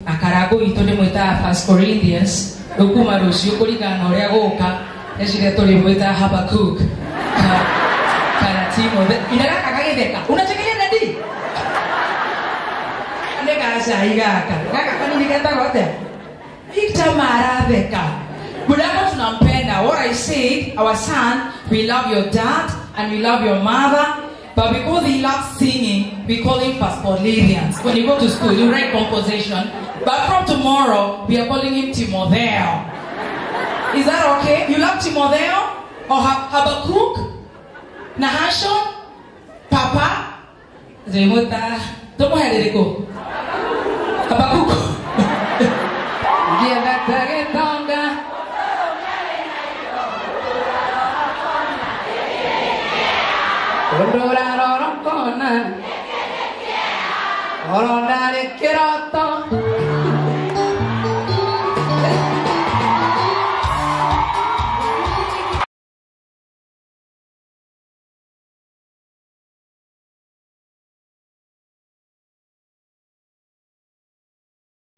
Na Karangũ witũ ndĩmwĩtaga First Corinthians, rĩu kuma rũciũ kũringana na ũrĩa gũka, eciria tũrĩmwĩtaga Habakkuk. Kana Timothy. Ina gaka gagĩtheka. Unachekelea nani? Nĩ gacai gaka. Gaka kanini getagwo atĩa? Victor maratheka. Budako tunampenda. What I said, our son, we love your dad and we love your mother. But because he loves singing, we call him First Corinthians. When you go to school, you write composition. But from tomorrow, we are calling him Timotheo. Is that okay? You love Timotheo? Or Habakkuk? Nahashon? Papa? Zemota. Tomoherereko. Habakkuk.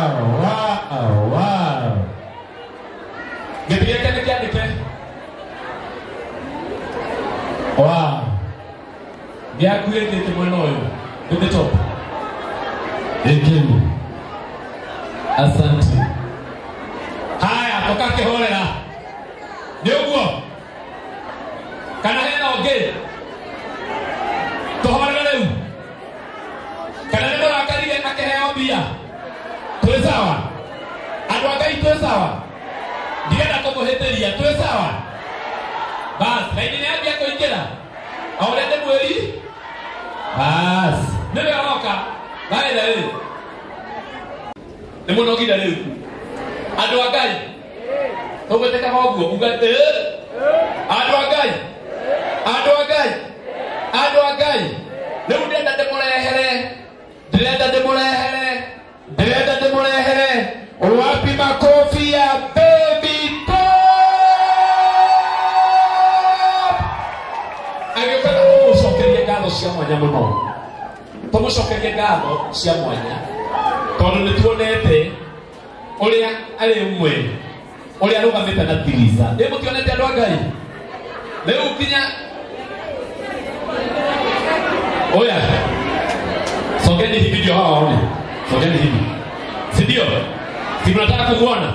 Wow, wow. Wow. Gĩakuĩte mwena ũyũ to the top. Thank you. Asante. Haya, tũkakĩhorera. Nĩ ũguo? Kana hena ũngĩ? Tũhorere rĩu? Kana nĩ mũrakarire akĩheo mbia? Twĩ sawa? Andũ a Ngai twĩ sawa? Ndirenda kũmũhĩtĩria, twĩ sawa? Bas, raini nĩ yambia kũingĩra? O ũrĩa ndĩmwĩri? Bas, nĩwe aroka. Baĩra rĩ. Nĩ mũnogire rĩu. Andũ a Ngai. Tũgwĩtĩkaga ũguo, uga ĩ. Andũ a Ngai. Andũ a Ngai. Andũ a Ngai. Rĩu ndĩrenda ndĩmũrehere. Ndĩrenda ndĩmũrehere. Ndĩrenda ndĩmũrehere. Wapi makofi ya Baby Top? Agĩũka na tũmũcokerie ngatho cia mwanya mũno. Tũmũcokerie ngatho cia mwanya tondũ nĩ tuonete ũrĩa arĩ ũmwe ũrĩa arũgamĩte na Tiriza. Ĩ mũtionete andũ a Ngai? Rĩu nginya oya, songeni hivi ndio hawa waone. Songeni hivi, si ndio? Si mnataka kumuona?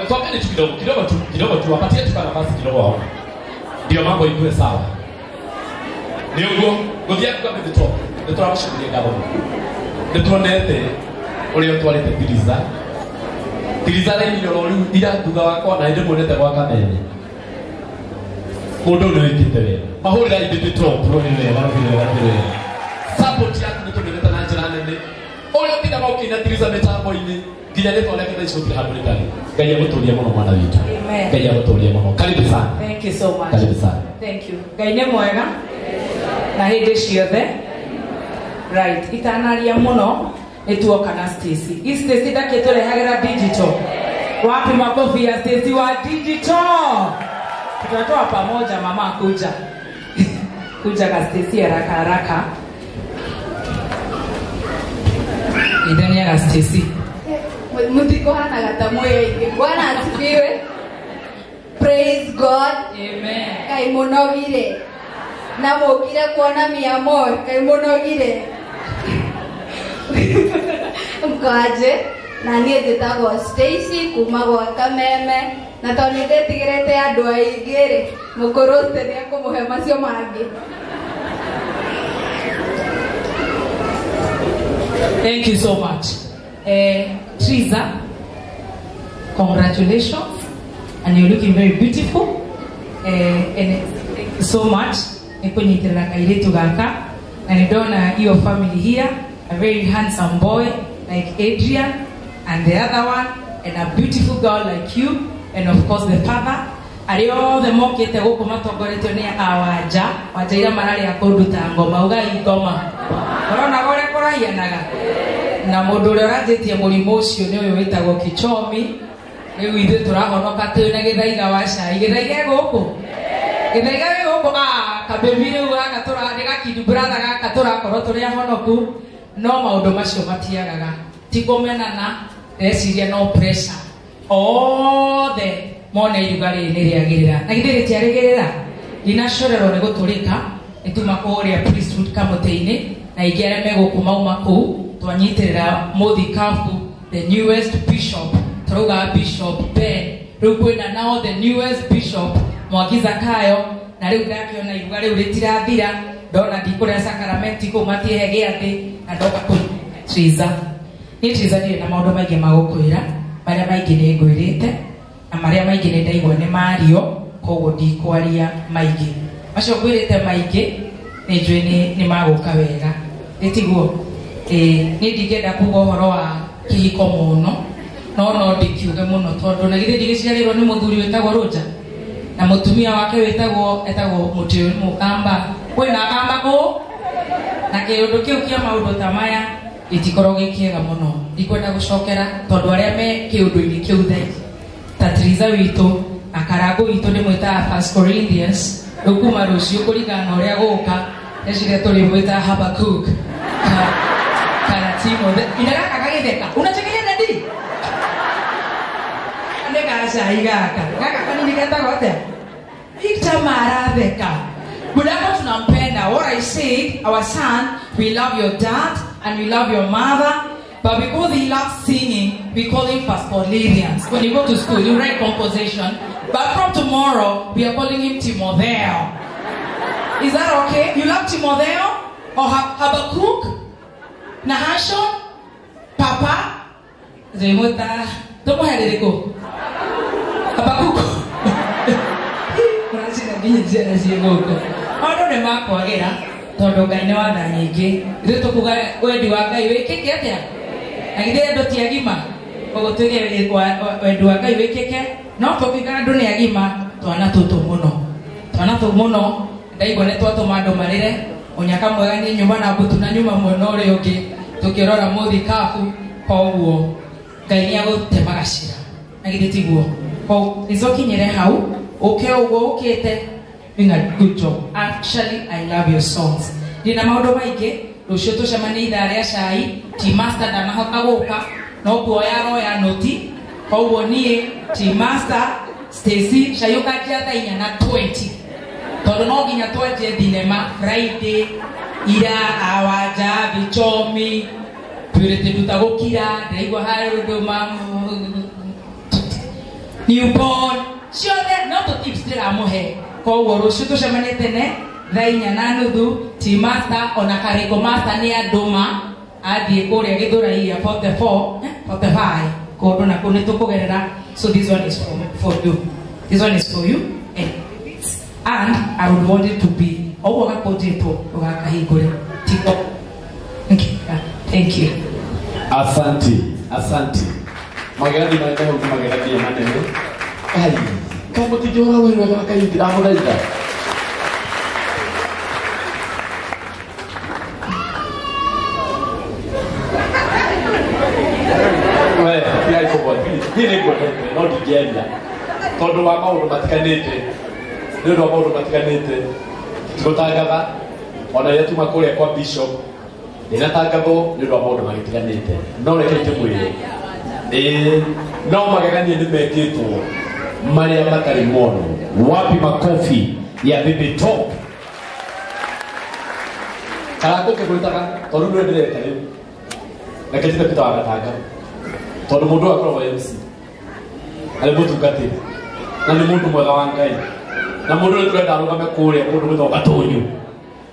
Songeni tu kidogo kidogo tu kidogo tu, wapatie tu nafasi kidogo waone, ndio mambo ikuwe sawa. Nĩ ũguo gũthiĩ kwa Baby Top, nĩ tũramũcokeria ngatho mũno. Nĩ tuonete ũrĩa ũtwarĩte Tiriza. Tiriza rainire oro rĩu ira thutha wakwa na ndĩmuonete gwa Kamene. Mũndũ ũyũ nĩ wĩkĩte wega. Mahũrĩrai Baby Top, nĩ wega, nĩ wega, nĩ wega. Support yaku nĩ tũmĩonete na njĩra nene. Ũrĩa ũtindaga ũkĩina Tiriza mĩtambo-inĩ nginya rĩtwa rĩake thaa ici gũtirĩ handũ rĩtarĩ. Ngai agũtũrie mũno mwana witũ. Amen. Ngai agũtũrie mũno. Karibu sana. Thank you so much. Karibu sana. Thank you. Ngai nĩ mwega na hĩndĩ ciothe. Right, itanaria mũno nĩ tuoka na Stacy. I Stacy ndakĩtũrehagĩra digital. Wapi makofi ya Stacy wa digital? Tutatoa pamoja mama kuja. Kuja ka Stacy haraka haraka. Ithania ga Stacy. Mutikohanaga ta mwĩ aingĩ. Bwana asifiwe. Praise God. Amen. Ngai mũnogire. Na mũkire kuona mi amor. Ngai mũnogire. Mkoaje? Na niĩ njĩtagwo Stacy kuma gwa Kameme. Na tondũ nĩ ndĩtigĩrĩte andũ aingĩ rĩ, mũkũrũ ũcio nĩ ekũmũhe macio mangĩ. Thank you so much. Triza, congratulations, and you're looking very beautiful. And thank you so much. Nĩkũnyitĩrĩra kairĩtu gaka, na nĩndona your family here, a very handsome boy like Adrian, and the other one, and a beautiful girl like you, and of course the father. Arĩa othe mokĩte gũkũ matongoretio nĩ awanja, wanja iria mararĩa kũndũ ta ngoma, ugai ngoma. Ũrona ũrĩa kũrahianaga? Na mũndũ ũrĩa ũranjĩtie mũrimũ ũcio nĩ ũyũ wĩtagwo Kichomi. Rĩu ithuĩ tũrahonoka twĩ na gĩthaiga wa cai. Gĩthaiga e gũkũ? Gĩthaiga wĩ gũkũ? Ah, kabĩbi rĩu gaka nĩ gakindu brother gaka tũrakorwo tũrĩ ahonoku, no maũndũ macio matiagaga. Ti kũmenana, ndĩreciria no pressure. Othe mone iruga rĩrĩ nĩ rĩagĩrĩra. Na githĩ rĩtiarĩgĩrĩra? Ndinacorerwo nĩ gũtũrĩka, nĩtuma kũrĩa priesthood kamũtĩ-inĩ, na ingĩ arĩa megũkũ mauma kũu, twanyitĩrĩra mũthikabu, the newest bishop, tũrauga Bishop Ben. Rĩu kwĩna nao the newest bishop, Mwangi Zakayo, na rĩu ndakĩona iruga rĩu rĩtirathira, ndona ndikũrĩa sakaramenti kũu matiĩhe gĩathĩ, na ndoka kũnyita Triza. Niĩ Triza ndirĩ na maũndũ maingĩ ma gũkwĩra, marĩa maingĩ nĩ ngwĩrĩte, na marĩa maingĩ nĩ ndaigua nĩ mario, koguo ndikwaria maingĩ. Macio ngwĩrĩte maingĩ, nĩ njũĩ nĩ magũka wega. Ĩtiguo? Niĩ ndingĩenda kuga ũhoro wa kĩhiko mũno, no no ndĩkiuge mũno tondũ na githĩ ndigĩciarĩrwo nĩ mũthuri wĩtagwo Rũnja, na mũtumia wake etagwo Mũtĩũ Mũkamba. Kwĩna Akamba kũu? Na kĩũndũ kĩu kĩa maũndũ ta maya gĩtikoragwo gĩ kĩega mũno. Ndikwenda gũcokera tondũ arĩa me kĩũndũ-inĩ kĩu thaa ici, ta Triza witũ na Karangũ witũ ndĩmwĩtaga First Corinthians, rĩu kuma rũciũ kũringana na ũrĩa gũka, ndeciria tũrĩmwĩtaga Habakkuk. Kana Timothy. Ina gaka gagĩtheka. Unachekelea nadi? Nĩ gacai gaka. Gaka kanini getagwo atĩa? Victor Maratheka. Budako tunampenda. What I said, our son, we love your dad and we love your mother, but because he loves singing, we call him First Corinthians. When you go to school, you write composition. But from tomorrow, we are calling him Timotheo. Is that okay? You love Timotheo? Or Habakkuk? Nahashon? Papa? Zemota. Tomoherereko. Habakkuk. Ũracina nginya ciana ciĩ gũkũ. Maũndũ nĩ makwagĩra tondũ Ngai nĩ wa tha nyingĩ. Ithuĩ tũkuga wendi wa Ngai wĩkĩke atĩa? Na githĩ andũ ti agima? Koguo tuge wendi wa Ngai wĩkĩke, no tũkiuga andũ nĩ agima, twana tũtũ mũno. Twana tũu mũno, ndaigua nĩ twatũma andũ marĩre. Mũnyaka mwega nĩ nyuma na mbutu na nyuma mwena ũrĩa ũngĩ, tũkĩrora mũthikabu, koguo Ngai nĩ agũtema gacĩra. Na githĩ tiguo? Koguo nĩcokinyĩre hau, ũke ũguo ũkĩte, doing a good job. Actually, I love your songs. Ndina maũndũ maingĩ, rũciũ tũcemanie ithaa rĩa cai, Team Master ndanahota gũka, no kuoya aroya noti, koguo niĩ, Team Master, Stacy, cai ũkanjia thaa inya na 20. Tondũ no nginya twanjie thinema Friday, ira, awanja, vichomi, twĩrĩte nduta gũkira, ndĩraigua harĩ ũndũ ma newborn, ciothe no tũ tips ndĩramũhe. Koguo rũciũ tũcemanie tene thaa inya na nuthu, Team Master ona Karĩko Master nĩ andũma athiĩ kũrĩa Gĩthũrai ya 44, 45, kũndũ na kũu nĩ tũkũgerera. So this one is for you. This one is for you. And I would want it to be ũguo gakũnjĩtwo ũgakahingũre. Tiko. Thank you. Asante, asante. Magegania marĩa mehau nĩ magegania manene. Ai, kaĩ mũtingĩhũra rũhĩ rwega gakahinda ndamũthaitha. We, tigai kũgwa, niĩ nĩ ngwendete, no ndingĩaria. Tondũ wa maũndũ matiganĩte, nĩ ũndũ wa maũndũ matiganĩte, tũtangatha, ona rĩrĩa tuma kũrĩa kwa bishop, ndĩnatangathwo nĩ ũndũ wa maũndũ magĩtiganĩte. No reke ndĩmwĩre, no magegania nĩ mekĩtwo marĩa matarĩ monwo. Wapi makofi ya Baby Top? Karangũ kĩgwĩtaga, tondũ nĩwe ndĩreka rĩu. Reke njĩte Peter wa Gatanga. Tondũ mũndũ ũyũ akoragwo MC. Arĩ mũtungatĩri. Na nĩ mũndũ mwega wa Ngai. Na mũndũ ũyũ tũrenda arũgame kũrĩa kũndũ gwĩtagwo Gatũnyũ.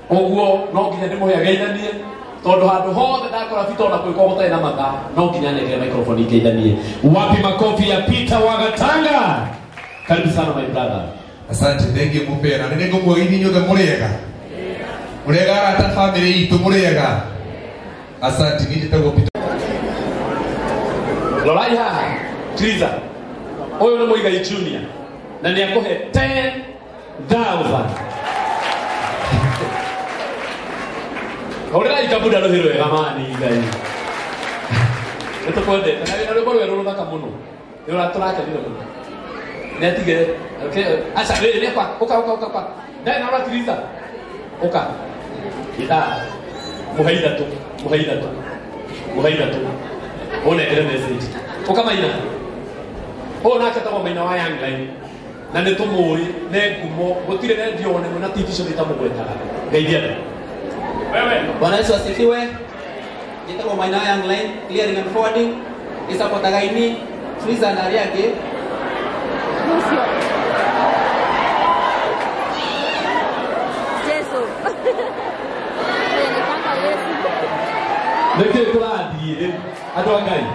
Koguo no nginya ndĩmũhe ageithanie, tondũ handũ hothe ndakora Peter ona kũngĩkorwo gũtarĩ na mathaa, no nginya anengere microphone ngeithanie. Wapi makofi ya Peter wa Gatanga? Karibu sana my brother. Asante, thank you Mupera. Nĩ ngũmwĩra inyuothe mũrĩega. Mũrĩega arata family itũ mũrĩega. Asante, niĩ njĩtagwo Peter. Rorai haha, Triza. Ũyũ nĩ Mũigai Junior na nĩ akũhe 10,000. Hũrĩrai kabuda rũhĩ rwega mani Ngai. Nĩ tũkwendete na rwĩmbo rwerũ rũthaka mũno. Nĩ ũratũrakenire mũno. Nĩ atige, okay, aca, rĩrĩ, rĩakwa, ũka, ũka, ũka, ũka. Ndarĩ na ũra Triza. Ũka. Ithaa. Mũhe ithatũ, mũhe ithatũ. Mũhe ithatũ. Unengere message. Uka Maina. Ũyũ nake etagwo Maina wa Young Line. Na nĩ tũmũĩ nĩ ngumo gũtirĩ redio ona ĩmwe na TV show ĩtamũgwetaga. Geithia andũ. Wewe. Bwana Yesu asifiwe. Njĩtagwo Maina wa Young Line, clearing and forwarding. Ĩsapotaga ini, Triza na arĩa angĩ. Jesu. Nĩkĩĩ kũrathiĩ rĩu andũ a Ngai?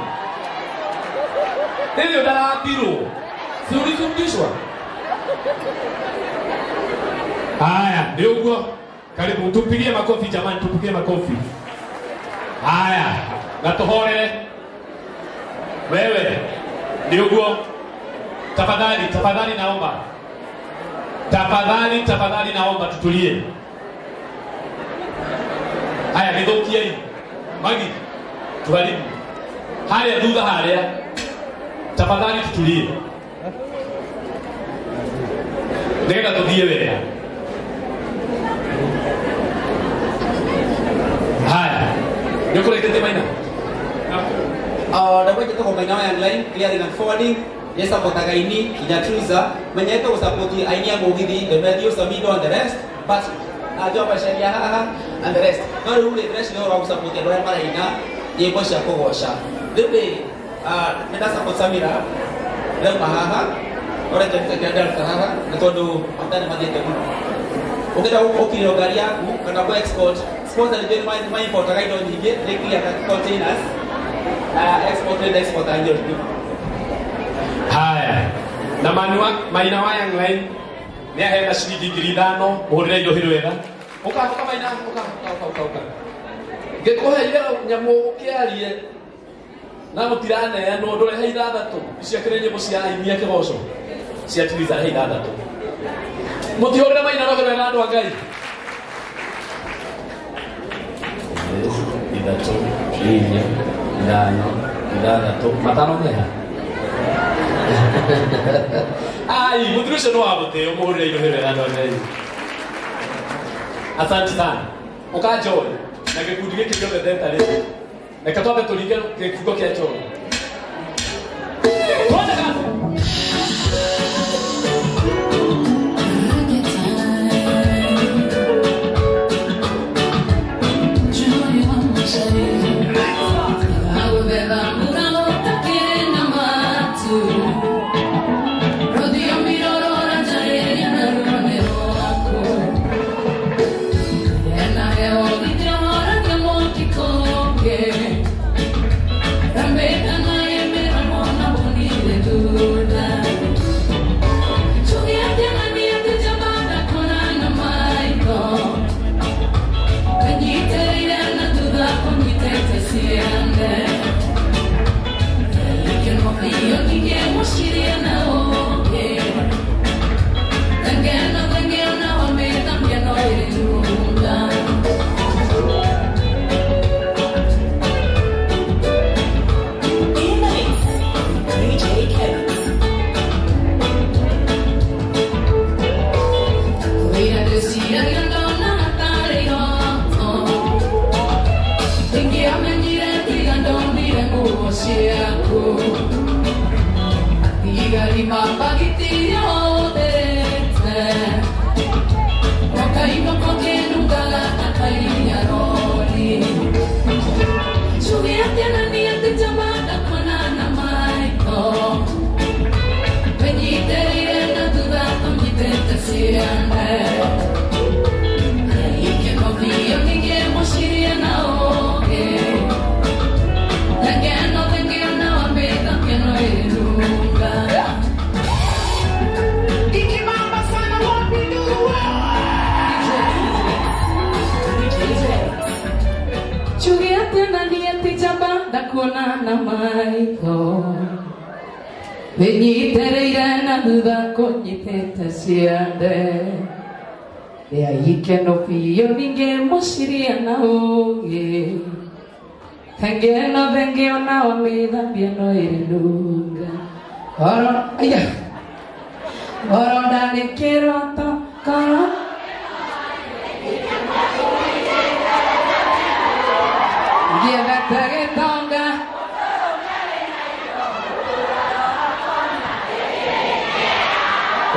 Rĩrĩ ndaratirwo. Si ulizungishwa? Haya, ndio huko. Karibu tupigie makofi jamani, tupigie makofi. Haya, na tuhorere. Wewe ndio huko. Tafadhali, tafadhali naomba. Tafadhali, tafadhali naomba tutulie. Haya, githukia hii. Magi, tuharibu. Haya thutha haria. Tafadhali tutulie. Nĩgetha tũthiĩ wega. Haya, nĩ ũkũrĩkĩtie Maina? Ndagwa njĩtagwo Maina wa Young Line, clearing and forwarding. Nĩsapotaga ini nginya Triza. Menyete gũsapoti aini a mũgithi, Demetrio, Samido and the rest. But Job Sheria haha and the rest. No rĩu rĩ, ndĩreciria ũhoro wa gũsapoti andũ arĩa maraina nyĩmbo cia kũgoca. Rĩu rĩ, nĩ ndasupport Samira, ndauma haha, ũrĩa njĩtagwo ndaruta haha, nĩ tondũ maguta nĩ mathiĩte mũno. Ũngĩenda gũkirĩrwo ngari yaku kana kũ export, sponsor nĩ ma importaga indo nyingĩ, nĩ clear containers, na export nĩ exportaga indo nyingĩ. Haya, na manua Maina wa Young Line nĩ aheana ciringi 5,000 mũhũrĩre indo hĩ wega. Ũka ũka Maina, ũka ũka ũka ũka. Ngĩkũheire nyamũ ũkĩarie na mũtiraneanwo ndũrehe 6 icio akĩrĩ nyĩmbo cia aini a kĩgoco cia Triza rehe 6. Mũtihũrĩre Maina roho wega andũ a Ngai. 3 4 5 6 5 meha. Ai, mũthuri ũcio nĩ wa gũtĩo, mũhũrĩre indo wega andũ a Ngai. Asante sana. Ũka Joy na gĩkundi gĩkĩ gĩothe ndeta rĩu. Reke twambe tũringe gĩbungo kĩa Joy. Tuanze kazi.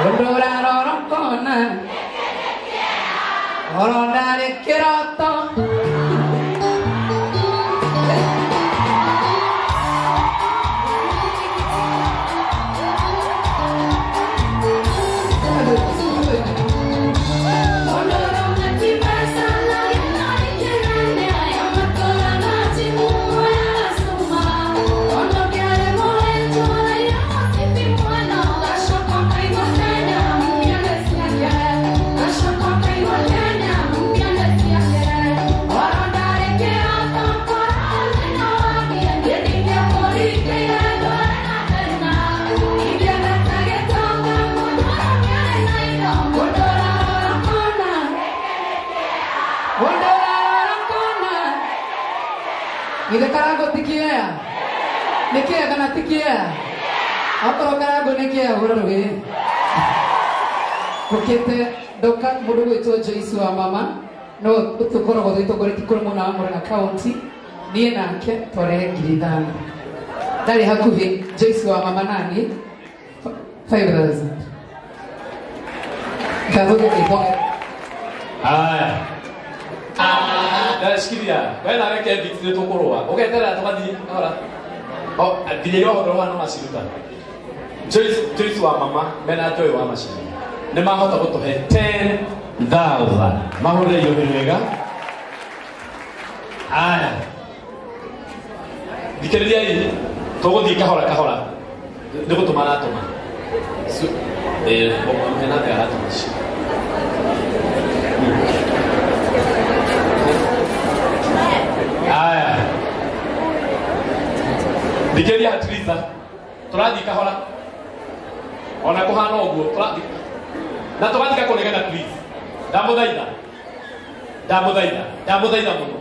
Ũndũrarora kona oro ndarĩ kĩroto. Githĩ karango ti kĩea? Nĩ kĩea kana ti kĩea? Okorwo karango nĩ kĩea hũra rũhĩ. Gũkĩte ndoka mũndũ gwĩtwo Joyce wa mama no tũkoragwo twĩtongoretie kũrĩ mwena wa Murang'a County, niĩ nake twarehe 5,000. Ndarĩ hakuhĩ Joyce wa mama nani 5,000. Ngathũkia gĩtonga. Haya. Ndashikiria. We nawe Kevin nĩ tũkũrũa. Ũgeterera tũgathiĩ kahora. O nginya iria ũhoro hana maciruta. Joyce wa mama mena Joy wa macini. Nĩ mahota gũtũhe 10,000. Mahũrĩre iũhĩ wega. Haya. Thikĩrĩriai, tũgũthiĩ kahora kahora. Nĩ gũtũma aratũma. Hena atĩa aratũma icio. Haya. Thikĩrĩria Triza. Tũrathiĩ kahora. Ona kũhana ũguo tũrathiĩ. Na tũgatiga kũregana please. Ndamũthaitha. Ndamũthaitha. Ndamũthaitha mũno.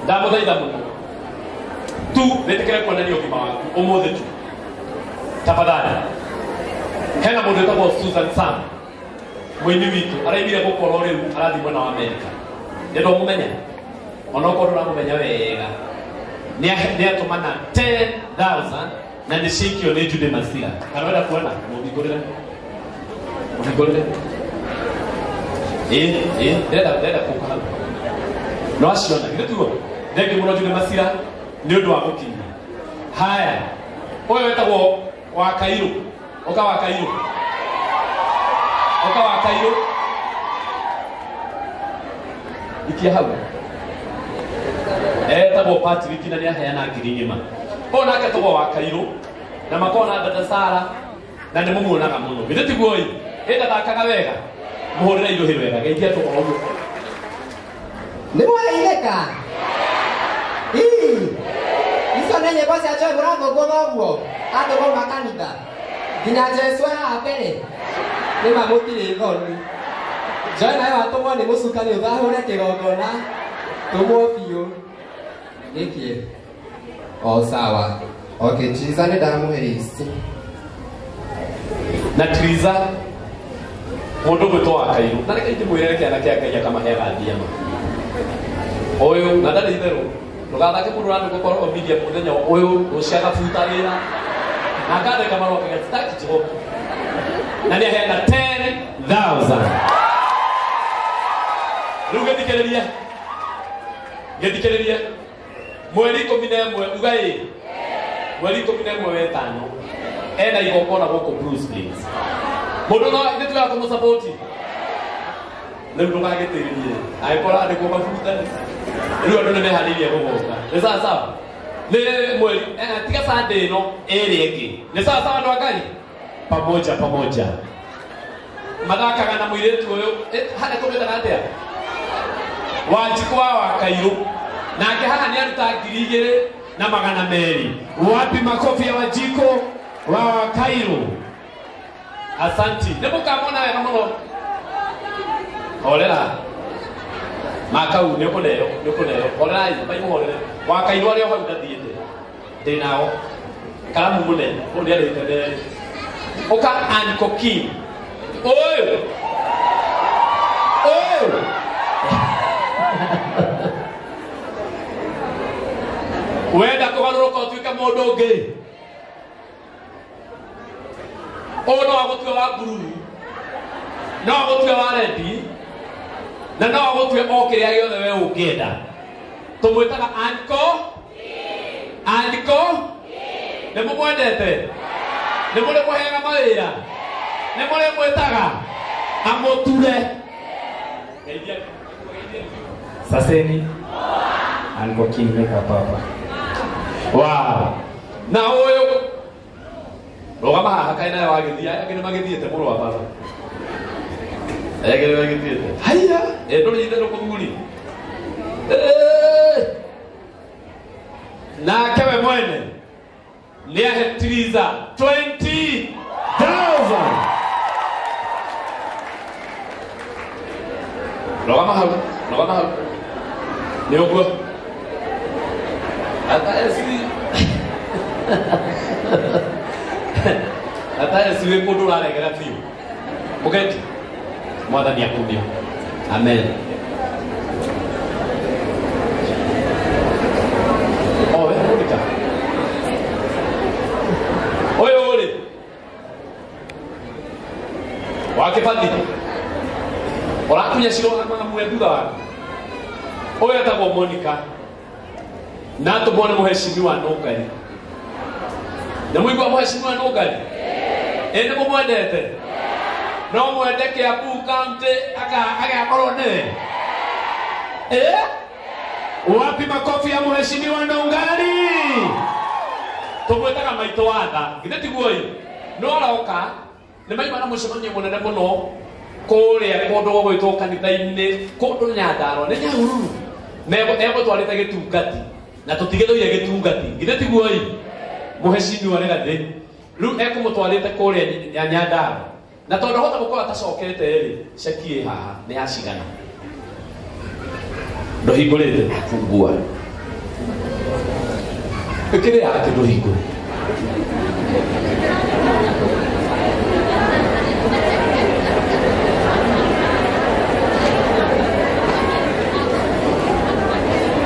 Ndamũthaitha mũno. Tu wĩtĩkĩre kuonania ũgima waku ũmũthĩ tu. Tafadhali. Hena mũndũ wĩtagwo Susan Sam. Mũini witũ araimire gũkorwo rĩu arathiĩ mwena wa Amerika. Nĩ ndũmũmenya? Onokorwo ndũramũmenya wega. Nĩ atũmana 10,000 na nĩ cikio nĩ Jude Masira. Kana wenda kuona? Mũhingũrĩre. Mũhingũrĩre. Ĩ, ndĩrenda kũka hau. No aciona, githĩ tiguo? Thengiũ mũno Jude Masira nĩ ũndũ wa gũkinya. Haya. Ũyũ wetagwo Wakairũ. Ũka Wakairũ. Ũka Wakairũ. Ikia hau. Etagwo Patrick na nĩaheana 1,000. Ũyũ nake etagwo Wakairũ na makona dada Sara na nĩ mũmuonaga mũno. Githĩ tiguo ĩ? Ĩ ndathakaga wega. Mũhũrĩre irũhĩ wega. Geithia tũkorwo ũguo. Nĩ mwageithĩka? Ii. Icio nĩ nyĩmbo cia Joy mũrathũngwo thoguo. Athũngwo ma kanitha. Nginya Jesũ e haha mbere. Nĩ ma mũtirĩ thoni. Joy nawe watũmwo nĩ mũcukani ũthahũre kĩgongona. Tũmwo biũ. Gĩkĩ. O sawa. Okay, Triza nĩ ndamũhe ici. Na Triza mũndũ gwĩtwo Wakairũ. Na reke ndĩmwĩre kĩana kĩa Ngai akamaheaga mbia ma. Ũyũ na ndarĩ itherũ. Ndũgathake mũndũ ũrandĩ gũkorwo media mũthenya ũyũ rũciũ agabuta wĩra. Na akandĩka marũa akauga sitaki job. Na nĩaheana 10,000. Rĩu gĩthikĩrĩrie. Gĩthikĩrĩrie. Mweri 11 uga ĩ. Mweri 11 wetano. Ena igongona gũkũ Bruce Plains. Mũndũ no ithuĩ tugaga kũmũsupport. Rĩu ndũgagĩtĩrĩrie. Angĩkorwo andĩkwo mabuta. Rĩu andũ nĩmeharĩirie gũgoka. Nĩ sawa sawa? Nĩ mweri tiga Sunday ĩno ĩrĩa ĩngĩ. Nĩ sawa sawa andũ a Ngai? Pamoja pamoja. Mathakaga na mũirĩtu ũyũ. Harĩa tũmĩtaga atĩa? Wanjikũ wa Wakairũ. Nake haha nĩ aruta 2,200. Wapi makofi ya Wanjikũ wa Wakairũ? Asanti. Nĩ mũkamona wega mũno. Horera. Makau nĩ ũkũneo, nĩ ũkũneo. Horerai, mai mũhorere. Wakairũ arĩ o hau ndathiĩte. Ndĩ nao. Karamu mũnene, ũyũ nĩarĩte merĩ. Ũka Anko Kim. Ũyũ. Ũyũ. Wenda kũgarũrũka ũtuĩke mũndũ ũngĩ. Ũyũ no agũtue wa blue, no agũtue wa red, na no agũtue o kĩrĩa gĩothe we ũngĩenda. Tũmwĩtaga Anko. Anko nĩ mũmwendete? Nĩ mũrĩ mũheaga mawĩra? Nĩ mũrĩ mwĩtaga amũture? Saseni Anko King Makeup hapa. Wow. Na ũyũ rũgama haha kaĩ nawe wagĩthiĩ, aya angĩ nĩ magĩthiĩte mũrũ wa baba. Aya angĩ nĩ magĩthiĩte. Haiya, ĩ ndũrĩ itherũ mũthuri. Nake we mwene nĩ ahe Triza 20,000. Rũgama hau, rũgama hau. Nĩ ũguo. Ata siwe kũndũ ũraregera biũ. Mũgendi, Mwathani akumio. Amen. Oh, we Monica. Ũyũ rĩ wa Kĩbathi ũrakunya cirũgamaga thutha waku. Ũyũ etagwo Monica na atũmwo nĩ mũhecimiwa Nũngari. Nĩ mũigua mũhecimiwa Nũngari? Ĩ nĩ mũmwendete? No mwende Kiambu County agakorwo nĩwe? Eh? Wapi makofi ya mheshimiwa Nũngari? Tũmwĩtaga maitũ wa tha, githĩ tiguo ĩ? No aroka nĩ maima na mũcemanio mũnene mũno kũrĩa kũndũ gũgwĩtwo kanitha-inĩ kũndũ Nyandarua nĩ Nyahururu. Egũtwarĩte gĩtungati na tũtigĩthũire gĩtungati, githĩ tiguo ĩ? Mũhecimiwa Rigathĩ rĩu ekũmũtwarĩte kũrĩa Nyandarua na tondũ ahota gũkorwo atacokete rĩ, ceki ĩ haha nĩ ya cigana? Ndũhingũrĩte, fungua. Ĩkĩrĩ yake ndũhingũre.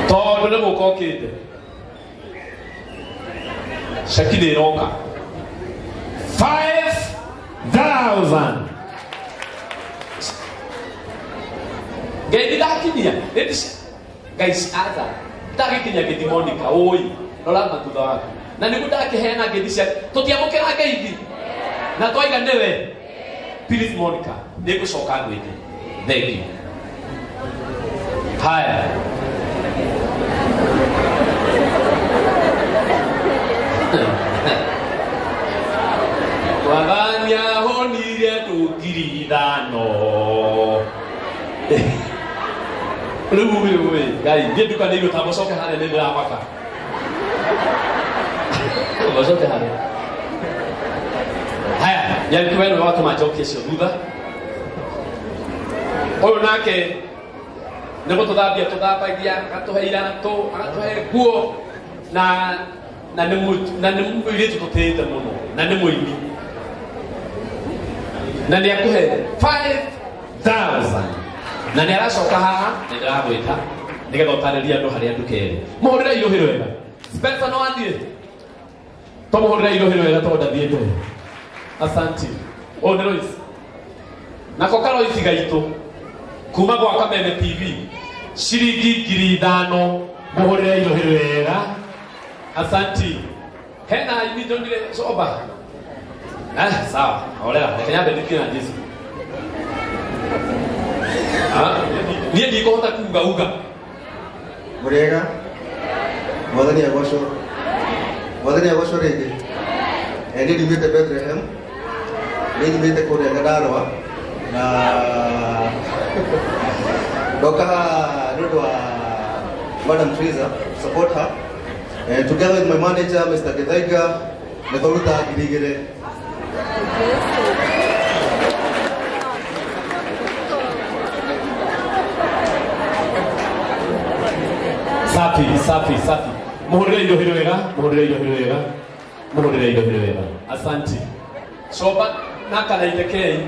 Tondũ nĩ gũka ũkĩte, ceki nĩ ĩroka 5,000. Ngai ndakinyia guys atha ndagikinya ngeithi Monica oi rora mathutha waku na nĩguo ndakĩheana ngeithi cia tũtiamũkĩra ngeithi na twaiga nĩwe. Please Monica, nĩngũcoka ngwĩte. Thank you. Haya. Mwathani ahonire andũ 5,000. Rĩu ũyũ ĩ Ngai niĩ ndukanĩirwo ta mũcoke harĩa nĩ ndĩramaka. Mũcoke harĩa. Haya, nyarĩki we nĩwe watũma njokie cio thutha. Ũyũ nake nĩ gũtũthambia tũthambagia, agatũhe iratũ, agatũhe nguo na nĩ mũirĩtu tũtĩĩte mũno na nĩ mũini na nĩ akũhe 5,000 na nĩ aracoka haha nĩ ndĩragwĩta nĩgetha ũtarĩrie andũ harĩa nduka ĩrĩ. Mũhũrĩre irũhĩ wega. Spencer no athiĩ? Tũmũhũrĩre irũhĩ wega tondũ ndathiĩte. Asante. Ũyũ nĩ Lois. Nako karoisi gaitũ kuma gwa Kameme TV ciringi 5,000. Mũhũrĩre irũhĩ wega. Asante. Hena ini ndonire soba. Sawa. Olera, reke nyambe ndikie na Jesu. Niĩ ndikũhota kuga uga. Mũrĩega? Mwathani agocwo. Mwathani agocwo rĩngĩ. Niĩ ndiumĩte Bethlehem. Niĩ nyumĩte kũrĩa Nyandarua na ndoka haha nĩ ũndũ wa Madam Teresa, support her. Together with my manager, Mr. Githaiga, nĩ twaruta 2,000. Safi, safi, safi. Mũhũrĩre irũhĩ wega, mũhũrĩre irũhĩ wega, mũhũrĩre irũhĩ wega. Asante. Coba na karaire kei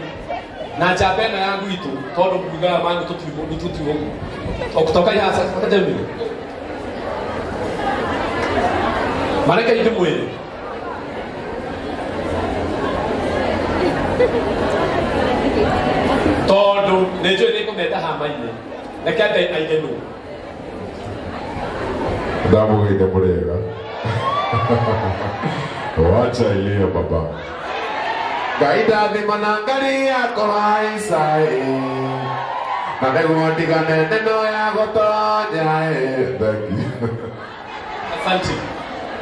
na njamba ĩno ya gwitũ tondũ mugaga mangu tũtiugo okutoka ihasa akademi. Mareke ndĩmwĩre. Nĩ njũĩ nĩ ngũmeta hama-inĩ. Reke ambe aige nũ. Ndamũgeithia mũrĩega. Wacha ilio baba. Ngai ndathima na ngari yakwa haica na nĩguo ndigane neno ya gũtonya. Thank you. Asante.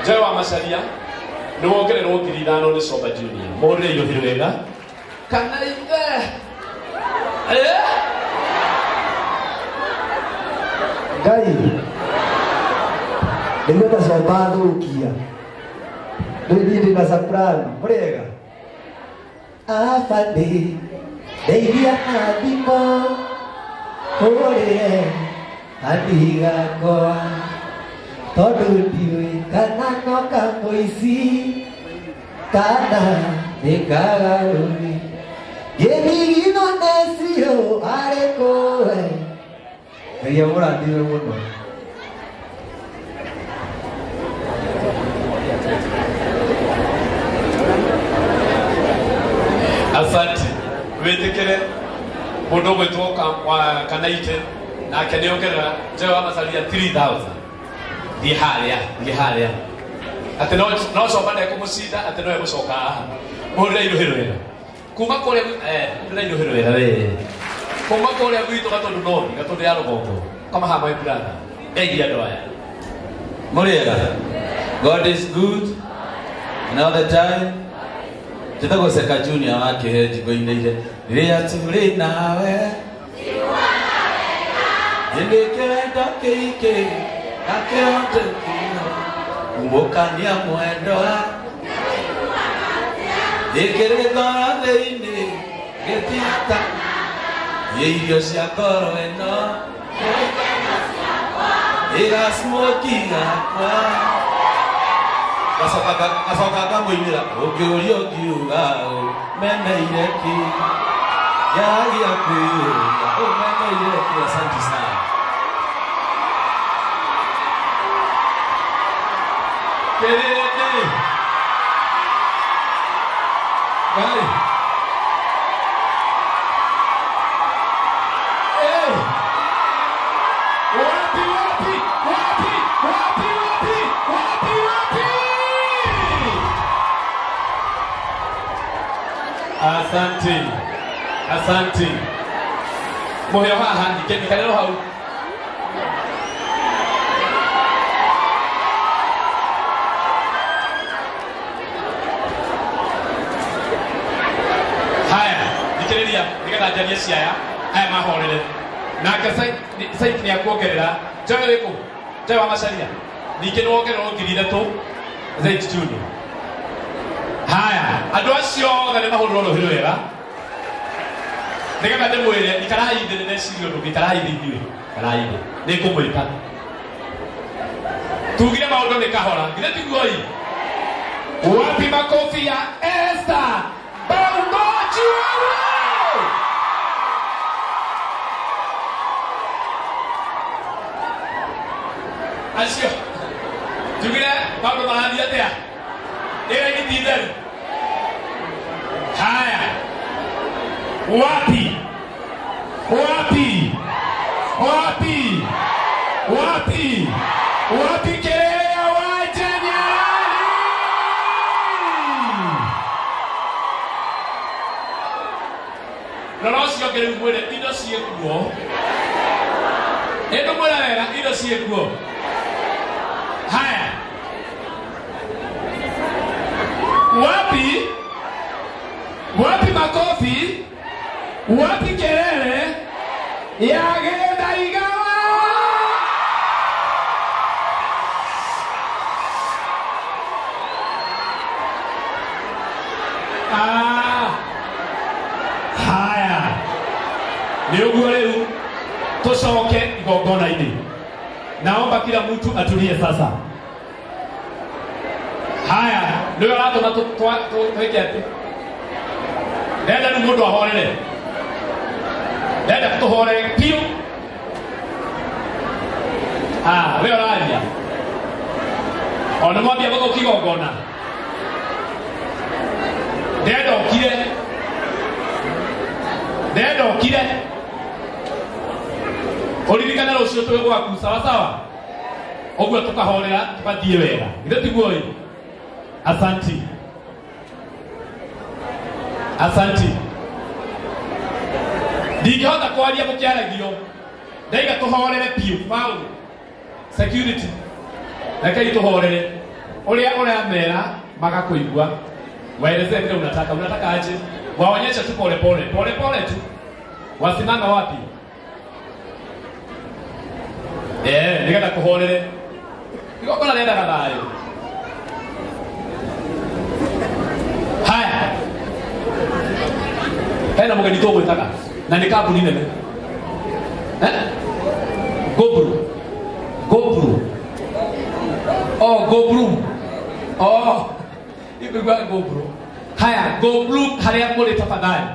Joy wa Macharia nĩ wongererwo 5,000 nĩ Comba Junior. Mũhũrĩre iruhi wega. Kana ithe. Ngai nĩguo ta Comba thũkia. Rĩu niĩ ndĩna surprise. Mũrĩega. Abandi ndeithia na thimũ hũrĩre kandi gakwa tondũ ndiũĩ kana no kamũici kana nĩ kagarũri ngĩthigino neciũ arĩ kũwe. Ngai amũrathime mũno. Asante. Wĩtĩkĩre mũndũ ũgwĩtwo Kanaite nake nĩ ongerera Joy wa Macharia 3,000. Thiĩ harĩa, thiĩ harĩa. Atĩ no Comba ndekũmũcinda, atĩ no egũcoka haha. Mũhũrĩre iruhi rwega. Kuma kũrĩa mũhũrĩre iruhi rwega we. Kuma kũrĩa gwitũ Gatũndũ North, Gatũndũ ya rũgongo. Koma haha my brother. Ngeithia andũ aya. Mũrĩega. God is good and all the time. Njĩtagwo Seka Junior wa Kĩhe njingo-inĩ rĩrĩa tũrĩ nawe ĩndĩ kĩrenda kĩingĩ na kĩhote kĩo kumũkania mwendwa ĩkĩrĩ ngoro thĩinĩ gĩtiata irio cia ngoro ĩno ĩgacmoki yakwa gacoka ngamũinĩra ũngĩũria ũngiuga ũmeneire kĩ yagia kwĩyũria ũmeneire kĩ. Asante sana. Kĩrĩndĩ. Ngai. Wapi, wapi, wapi, wapi, wapi, wapi, wapi. Asante. Asante. Mũheo haha, ikarĩro hau. Haya, thikĩrĩria nĩgetha njarie ciaya aya mahorere. Nake Saik nĩ akuongerera. Joy wĩkũ? Joy wa Macharia. Ningĩ nĩ wongererwo 3,000 Zaid Junior. Haya, andũ acio othe nĩ mahũrĩrwo rũhĩ rwega. Nĩgetha ndĩmwĩre ikarai thĩ nĩndeciria ũndũ, ikarai thĩ inyuĩ, ikarai thĩ. Nĩngũmwĩta. Tugire maũndũ nĩ kahora. Githĩ tiguo ĩ? Wapi makofi ya Esther Baumoji wewe? Acio tugire maũndũ marathiĩ atĩa? Ĩra ti theru. Haya. Wapi? Wapi? Wapi? Wapi? Wapi kelele ya Wajanyarari? Rora ũcio ũngĩ rĩu mwĩre indo ciĩkuo. Ĩndũ mwĩre wega indo ciĩkuo. Haya. Wapi? Wapi makofi? Wapi kelele ya Genda Igawa? Ah. Haya. Nĩ ũguo rĩu tũcoke igongona-inĩ. Naomba kila mtu atulie sasa. Haya, nĩwe ũratũma twĩke atĩ? Ndenda rĩu mũndũ ahorere. Ndenda tũhorere biũ. Ah, we ũraria. O nĩ mwambia gũthũkia igongona. Ndenda ũkire. Ndenda ũkire. Uririkane rucio twi gwaku sawa sawa. Uguo tukahorera tukathie wega. Githĩ tiguo ĩ? Asanti. Asanti. Ndingĩhota kwaria mũkĩaragio. Ndaiga tũhorere piũ Paul. Security. Rekei tũhorere. Ũrĩa ũramera magakũigua. Waelezee vile unataka. Unataka aje? Waonyeshe tu pole pole. Pole pole tu. Wasimama wapi? Nĩgetha kũhorere. Igongona rĩendaga thayũ. Haya. Hena mũgeni tũgwĩtaga na nĩ kambuni nene. GoPro. GoPro. Oh, GoBloom. Oh. Ikuigua GoPro. Haya, GoBloom harĩa mũrĩ tafadhali.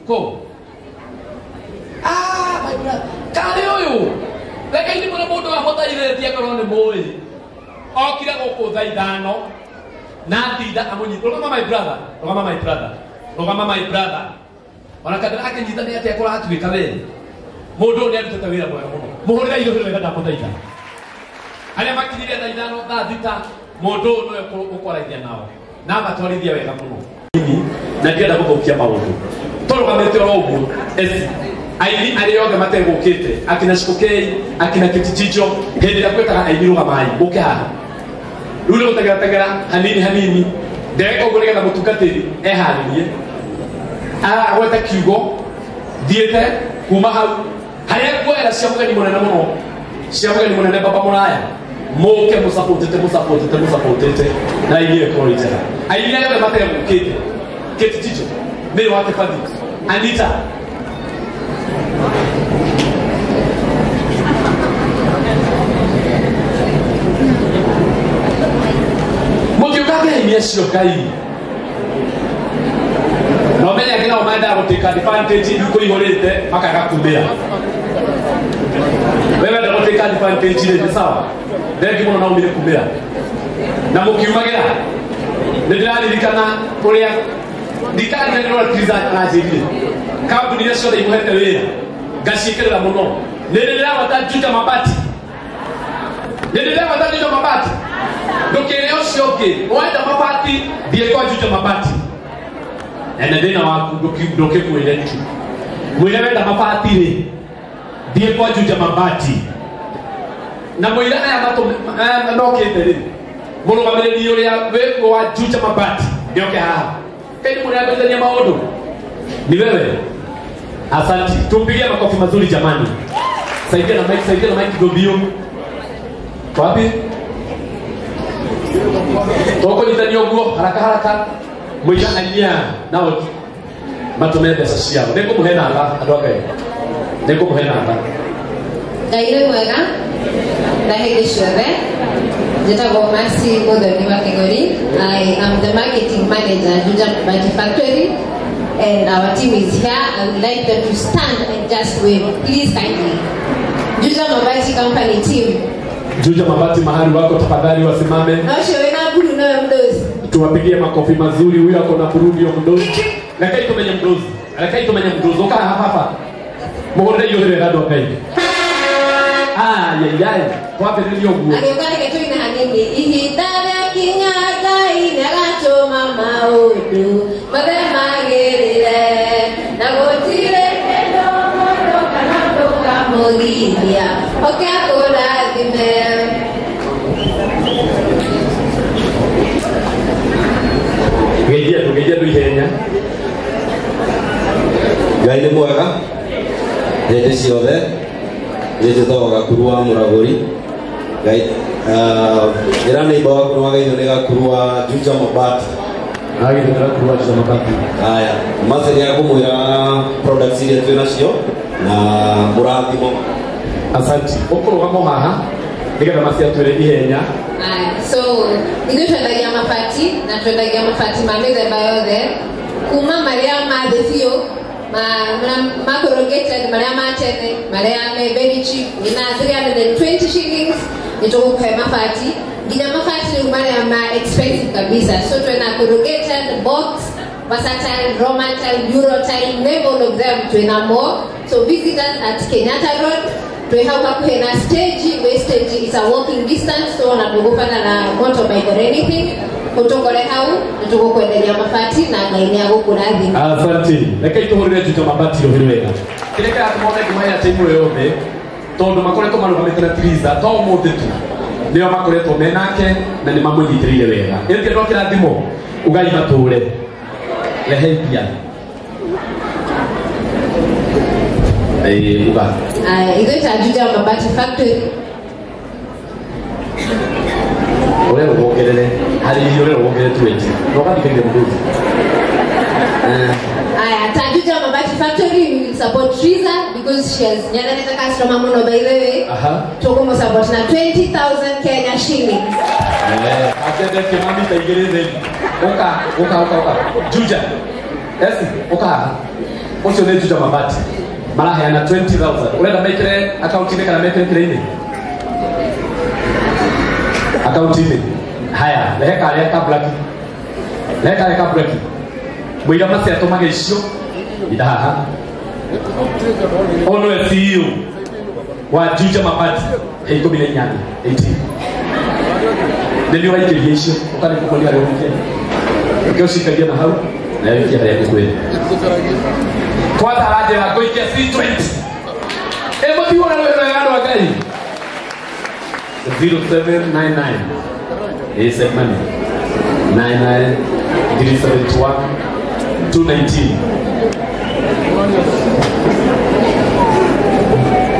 Go. Ah, my brother. Karĩ ũyũ. Reke ndimwĩre mũndũ ahothairĩtie akorwo nĩ mũĩ. Okire gũkũ thaa ithano na atinda amũnyita. Rũgama my brother. Rũgama my brother. Rũgama my brother. Ona kabla akĩnyita nĩ atĩa kũratuĩka we. Mũndũ ũyũ nĩarutĩte wĩra mwega mũno. Mũhũrĩre irũhĩ wega ndamũthaitha. Arĩa makinyire thaa ithano thaa thita mũndũ ũyũ nĩwe ũkwaragia nao na amatwarithia wega mũno. Na ndienda gũthũkia maũndũ. Tũrũgamĩte oro ũguo esi aini arĩa othe mategũkĩte akina Shikokei akina Kitichicho hĩndĩ ĩrĩa kwĩtaga aini rũgamai mũke haha. Rĩu nĩ gũteng'era hanini hanini ndeka ũguo nĩgetha mũtungatĩri eharĩrie agwete kiugo thiĩte kuma hau harĩa nguoera cia mũgeni mũnene mũno cia mũgeni mũnene baba mũraya mũke mũsapotete mũsapotete mũsapotete na inyuĩ ĩkorwo ĩ njega. Aini arĩa othe mategũkĩte Kitichicho Mary wa Kĩbathi Anita mũtiũkaga aini acio Ngai no menya angĩ nao mendaga gũtĩka advantage kũihũrĩte makaga kumĩra. Wewe wenda gũtĩka advantage rĩ nĩ sawa. Thengi mũno na umire kumĩra. Na mũkiumagĩra nĩ ndĩraririkana ũrĩa ndikariganĩrwo Triza aranjĩrire kambuni iria ciothe imũhete wĩra ngaciĩkĩrĩra mũno. Nĩ ndĩragwata Juja Mabati. Nĩ ndĩragwata Juja Mabati. Ndũkĩre ũcio ũngĩ wenda mabati thiĩ kwa Juja Mabati. Ene thĩna waku ndũkĩmwĩre tu. Mwĩre wenda mabati rĩ thiĩ kwa Juja Mabati. Na mwĩre aya mokĩte rĩ mũrũgamĩrĩri ũrĩa wĩ wa Juja Mabati nĩoke haha. Kaini mũrambĩrĩria maũndũ. Ni wewe. Asante. Tumpigie makofi mazuri jamani. Saidia na mic, saidia na mic gobio. Wapi? Toko nitania ũguo haraka haraka. Mũiga ainia nao matũme mbeca ciao. Nĩngũmũhe namba andũ a Ngai. Nĩngũmũhe namba. Ngai nĩ mwega na hĩndĩ ciothe. Njĩtagwo Mercy Muthoni wa Kĩgori. I am the marketing manager at Juja Mabati Factory and our team is here. I would like them to stand and just wave. Please kindly. Juja Mabati Company team. Juja Mabati mahali wako tafadhali wasimame. Na ũcio wĩna mburu nowe mdosi. Tuwapigie makofi mazuri. Huyo ako na mburu ndio mdosi. Rekei tumenye mdosi. Rekei tumenye mdosi. Ũka haha hapa. Mũhũrĩre iũhĩ wega andũ a Ngai. Ai ai twambĩrĩrie ũguo. Agĩũka reke tũine hanini. Ihinda rĩakinya Ngai nĩagatũma maũndũ mothe magĩrĩre na gũtirĩ kĩndũ mũndũ kana ũndũ ũkamũgiria oke akũrathime. Geithia andũ, geithia andũ ihenya. Ngai nĩ mwega hĩndĩ ciothe. Njĩtagwo Gakuru wa Mũragũri. Ngai ĩra neighbor waku nĩwagaithio nĩ Gakuru wa Juja Mabati. Agaithio nĩ Gakuru wa Juja Mabati. Haya, Mercy nĩakũmwĩra products iria twĩ nacio na mũrathimo. Asante. Ũkũrũgama haha nĩgetha Mercy atwĩre ihenya. Aya, so ithuĩ twendagia mabati na twendagia mabati ma mĩthemba yothe kuma marĩa ma thĩ biũ ma corrugated marĩa ma tene marĩa me very cheap wĩna 320 shillings nĩtũgũkũhe mabati nginya mabati rĩu marĩa ma expensive kabisa. So twena corrugated box Versatile, Roman tile, Euro tile, name all of them twinamo. So visit us at Kenyatta Road. Twehau hakuhi na stage, we stage is a walking distance, so na ndugubana na motorbike or anything. Utokore hau, nitugukwenderia mabati na Ngai nĩagũkũrathima. Asante. Reke ituhũrĩre Juja Mabati rũhĩ rwega. Kĩrĩa kĩratũma one nguma ya timu ĩyo yothe tondũ makoretwo marũgamĩte na Triza to ũmũthĩ tu nĩo makoretwo menake na nĩ mamũnyitĩrĩire wega. Ĩrĩ no kĩrathimo ugai matũre. Rehe mbia. Uga. Ithuĩ ta Juja Mabati Factory ũrerwo wongerere harĩ irio ũrerwo wongerere 20 na ũgathikĩrĩria mũndũ ũcio. Aya, ta Juja Mabati Factory we will support Triza because she has nyananeta customer muno by the way. Tukumu support na 20,000 Kenya shillings. Akende mami ta igĩrĩ thĩ. Ũka ũka ũka ũka. Juja. Esi, ũka haha. Ũcio nĩ Juja Mabati. Maraheana 20,000. Ũrenda mekĩre akaunti-inĩ kana mekĩre kĩrĩa-inĩ? Akaunti-inĩ. Haya, rehe karĩa ka black. Rehe karĩa ka black. Mũira macio atũmage icio. Ida haha. Ũyũ nĩwe CEO wa Juja Mabati. 18, 18. Nĩ ũraikĩria icio ũtarĩ kũkoria harĩa ũgũkia. Reke ũcikarie na hau na ũikie harĩa ngũkwĩra. Kwanza aranjĩra ngũikia C20. Ĩ mũtiwona rũhĩ rwega andũ a Ngai. 0799 87 99 371 219.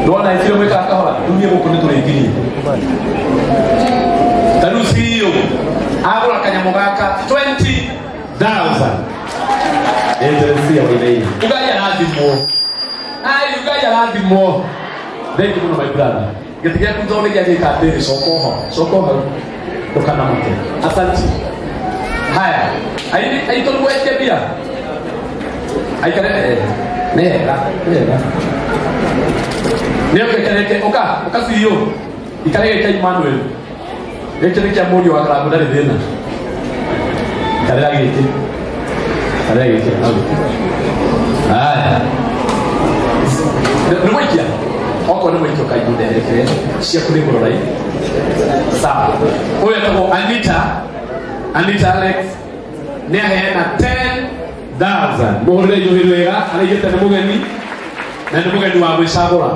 Ndona ithio mwĩkaga kahora rĩu niĩ gũkũ nĩtũrĩkirie. Ta rĩu CEO agũra kanyamũ gaka 20,000. Ĩnjerecia wainaini. Ugai arathimwo. Ai ugai arathimwo. Thank you mũno my brother. Gĩtĩ gĩaku tondũ nĩ gĩagĩka atĩrĩ coka oho. Coka oho. Ndũkanamake. Asante. Haya. Aini aitũ nĩgwetia mbia. Aikare nĩ hega, nĩ hega. Nĩ ũkekereke ũka, ũka CEO. Ikare gĩkĩ Emmanuel. Gĩkĩ nĩ kĩa mũriũ wa Karangũ ndarĩ thĩna. Ikarĩra gĩkĩ. Ikarĩra gĩkĩ hau. Haya. Nĩ mwaikia? Okorwo nĩ mwaikia ũkaigua nderekere ciaku nĩ ngũrora Sawa. Ũyũ etagwo Anita. Anita Alex nĩ aheana 10,000. Mũhũrĩre iũhĩ rwega, araigĩte nĩ mũgeni na nĩ mũgeni wa gwĩcagũra.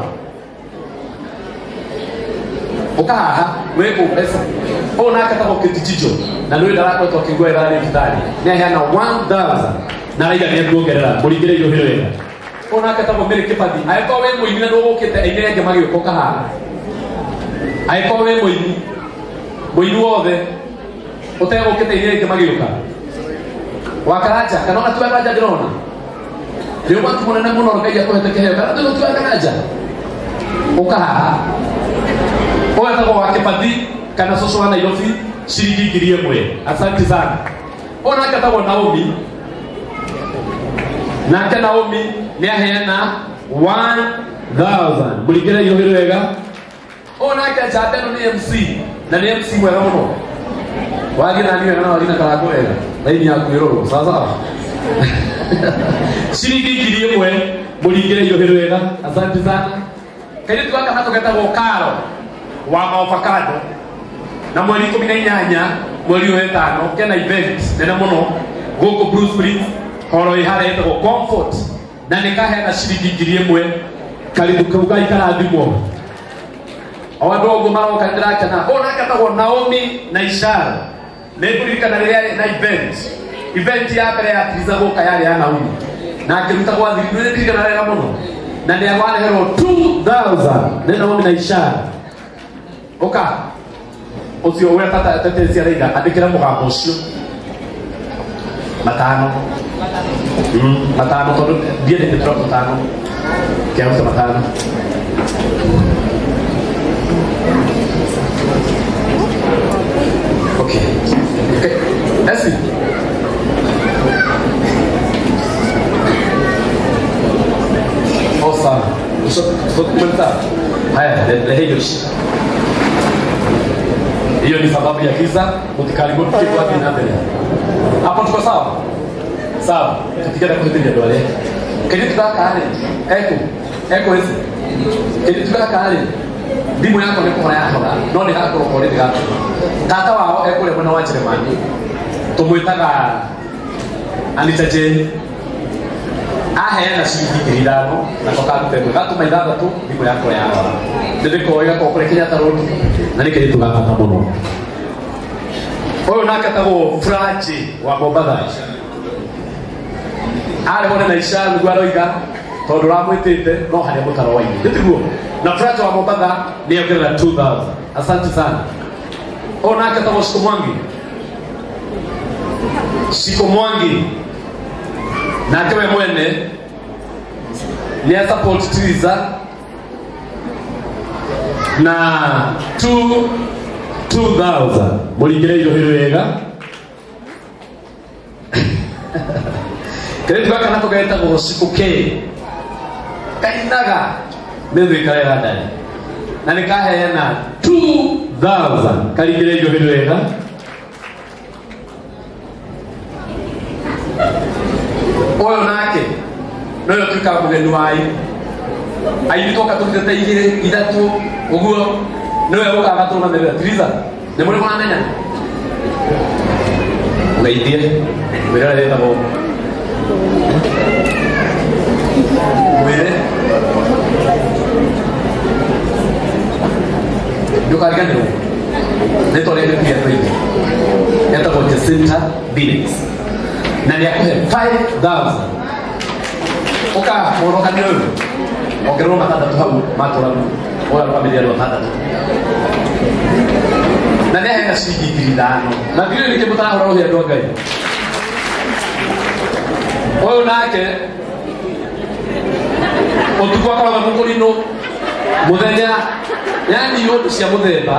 Ũka haha wĩkũ mbeca. Ũyũ nake etagwo Kĩtichicho na nĩũĩ ndarakoretwo akĩigua wega arĩ thibitarĩ. Nĩ aheana 1,000 na araiga nĩ ekuongerera. Mũringĩre iũhĩ rwega. Ũyũ nake etagwo Mary Kĩbathi. Angĩkorwo wĩ mũini na nĩũgũkĩte aini angĩ magĩũka ũka haha. Angĩkorwo wĩ mũini, mũini wothe ũtegũkĩte aini angĩ magĩũka. Wa Karanja, kana ona ti wa Karanja ndĩrona. Nĩ ũgwati mũnene mũno Ngai akũhete kĩheo. Kana ti wa Karanja. Ũka haha. Ũyũ etagwo wa Kĩbathi kana cũcũ wa Nairobi ciringi 1,000. Asante sana. Ũyũ nake etagwo Naomi. Nake Naomi nĩ aheana 1,000. Mũringĩre iũhĩ rwega. Ũyũ nake njamba ĩno nĩ MC na nĩ MC mwega mũno. Wathiĩ na niĩ wega na wathiĩ na Karangũ wega. Raini yaku ĩrorwo. Sawa sawa. Ciringi 1,000 mũringĩre iũhĩ rwega. Asante sana. Kairĩtu gaka nako getagwo Karo wa maovacado na mweri 18 mweri wa ĩtano kena event nene mũno gũkũ Bruce Springs horo ĩ harĩa ĩtagwo Comfort na nĩ kaheana ciringi 1,000. Karibu kau gaikarathimwo. O andũ ũguo maroka ndĩrakena. Ũyũ nake etagwo Naomi na Ishara. Nĩ ngũririkana rĩrĩa na event ya mbere ya Triza gũka yarĩ ya Naomi na akĩruta gwa thiri. Nĩ ndirikana wega mũno na nĩ agwareherwo 2,000 nĩ Naomi na Ishara. Ũka ũcio ũrĩa tata tetesi araiga andĩkĩra mũgambo ũcio matano. Matano tondũ ndiendete drop matano. Kĩaruta matano. Okay. Okay. That's it. Awesome. So haya, lehe hiyo. Hiyo ni sababu ya kisa utikaribu kwa mbele. Hapo tuko sawa? Sawa, tutigenda kuhĩtĩria andũ arĩa. Kairĩtu gaka rĩ, eko ĩci. Kairĩtu gaka rĩ, thimũ yakwa nĩ kũhora yahora, no nĩ gakorwo ko rĩrĩ gatũma. Tata wao ekũrĩa mwena wa Njĩrĩmani, tũmwĩtaga Anita Jane. Aheana ciringi 5,000 nako karuta ĩmwe gatũma 6 thimũ yakwa yahora. Nĩndĩkoĩ gakorwo kũrĩa Kenyatta Road na nĩ kairĩtu ga bata mũno. Ũyũ nake etagwo Furaji wa Mombatha. Arĩ hone na Isha nĩguo aroiga tondũ ũramwĩtĩte no harĩa mũtaro wa irio. Nĩtiguo? Na Furaji wa Mombatha nĩ ongerera 2000. Asante sana. Ũyũ nake etagwo Shiko Mwangi. Shiko Mwangi nake we mwene nĩ a support Triza na 2000. Mũringĩre irohĩ wega. Kairĩtu gaka nako getagwo Shiko K. Kainaga nĩ karega ndari na nĩ kaheana 2000. Karingĩre irohĩ wega. Ũyũ nake noyo tuĩkaga mũgeni wa aini. Aini twoka tũrutĩte 2 3 ũguo nĩwe ũkaga gatũrũgamĩrĩra. Triza nĩ mũrĩ mũramenya? Ũgeithie mwĩre ũrĩa wĩtagwo. Mwĩre ndũkariganĩrwo rĩtwa rĩake nĩ andũ aingĩ. Etagwo Jacinta Binix na nĩ akũhe 5000. Ũka mũrũgani ũyũ ongererwo 6 hau matũra ũyũ arũgamĩrĩre andũ 6 na nĩ aheana ciringi 5,000. Na ndiũĩ nĩkĩ mũtarahũra rũhĩ andũ a Ngai. Ũyũ nake ũtukũ akoragwo mũkũrinũ mũthenya, yani ũndũ cia mũthemba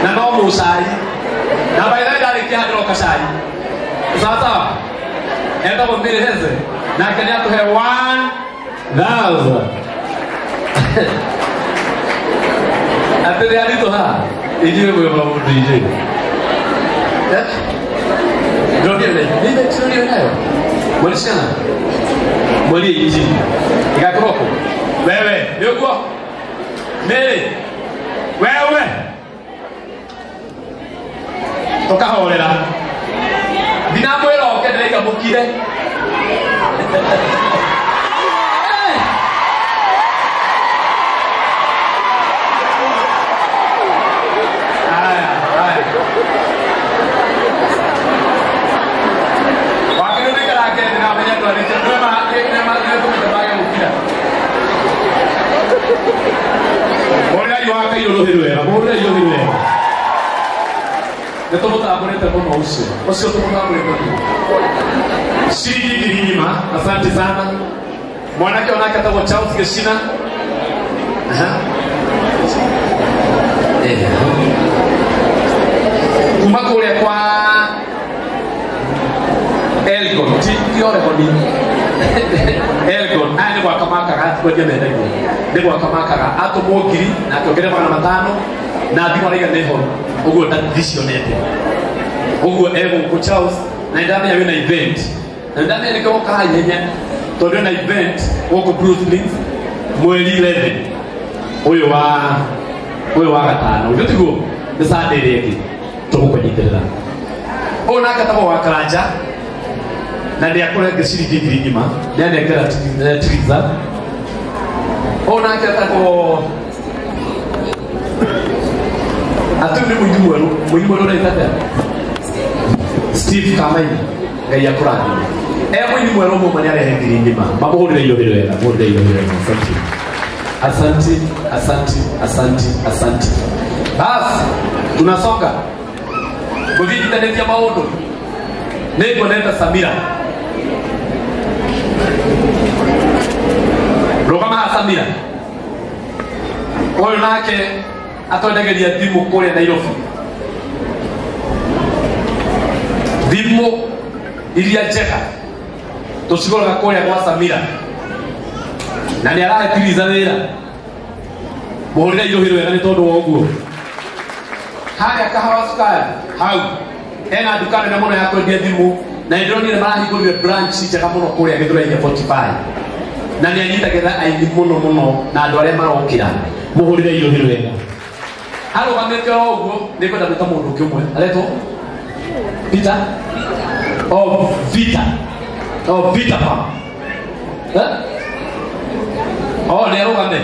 na no mũcai na by the way ndarĩkia handĩroka cai. Sawa sawa. Etagwo Mary Heze nake nĩ atũhe 1000. Atĩrĩ aritũ haha inyuĩ mwĩ maũndũ inyuĩ. Ndĩronire nĩ ndĩronire nayo mweri ciana mweri inji igakorwo kũ wewe nĩ ũguo Mary wewe tũkahorera ndinamwĩra oke ndĩraiga mũkire. Haya haya wakĩrĩ nĩikarake ndĩramenya ndwarĩte nĩmatũmĩte gũkira. Mũrĩrai wa Kairũ rũhĩ rwega, mũrĩrai rũhĩ rwega. Nĩ tũmũtambũrĩte mũno ũcio ũcio tũmũtambũrĩte mũno. Ciringi 1,000. Asante sana. Mwanake onake etagwo Charles Gĩcina. Kuma kũrĩa kwa Elgon, ti Oregon. Elgon, aya nĩ gwaka makaga, kwendia mendagia. Nĩ gwaka makaga, atũmwo 1,000 na akĩongerera 500 na thimũ araiga nĩ horu. Ũguo ndicionete. Ũguo egũkũ Charles na ndamenya wĩna event. Na ndamenya nĩkĩo ũkaga ihenya tondũ wĩna event gũkũ Blue Springs mweri 11 ũyũ wa gatano. Ũguo tiguo nĩ Sunday ĩrĩa ĩngĩ tũgũkũnyitĩrĩra. Ũyũ nake etagwo wa Karanja na nĩ akũrenge ciringi 1,000 nĩ anengera Triza. Ũyũ nake etagwo Atu nĩ mũini mwerũ, mũini mwerũ ũreta atĩa? Steve Kamaini, Ngai akũrathime. E mũini mwerũ ũmwe nĩ arehe 1,000. Mamũhũrĩre irohĩ wega, mũhũrĩre irohĩ wega. Asante. Asante, asante, asante, asante. Basi tunasonga. Gũthiĩ maũndũ. Nĩnguonete Samira. Rũgama haha Samira. Ũyũ nake atwendageria thimũ kũrĩa Nairobi. Thimũ iria njega tũcigũraga kũrĩa gwa Samira. Na nĩ arahe Tiriza wĩra. Mũhũrĩre irohĩ rwega nĩ tondũ wa ũguo. Harĩa Kahawa Square hau Ena nduka nene mũno ya kwendia thimũ na nĩndĩronire marahingũrire branch njega mũno kũrĩa Gĩthũrai 45 na nĩ anyitagĩrĩra aini mũno mũno na andũ arĩa marokĩra mũhũrĩre irũhi wega arũgamĩte o ũguo nĩngwenda gwĩta mũndũ ũngĩ ũmwe aretwo Peter oh Vita oh Vita pa eh oh nĩ arũgame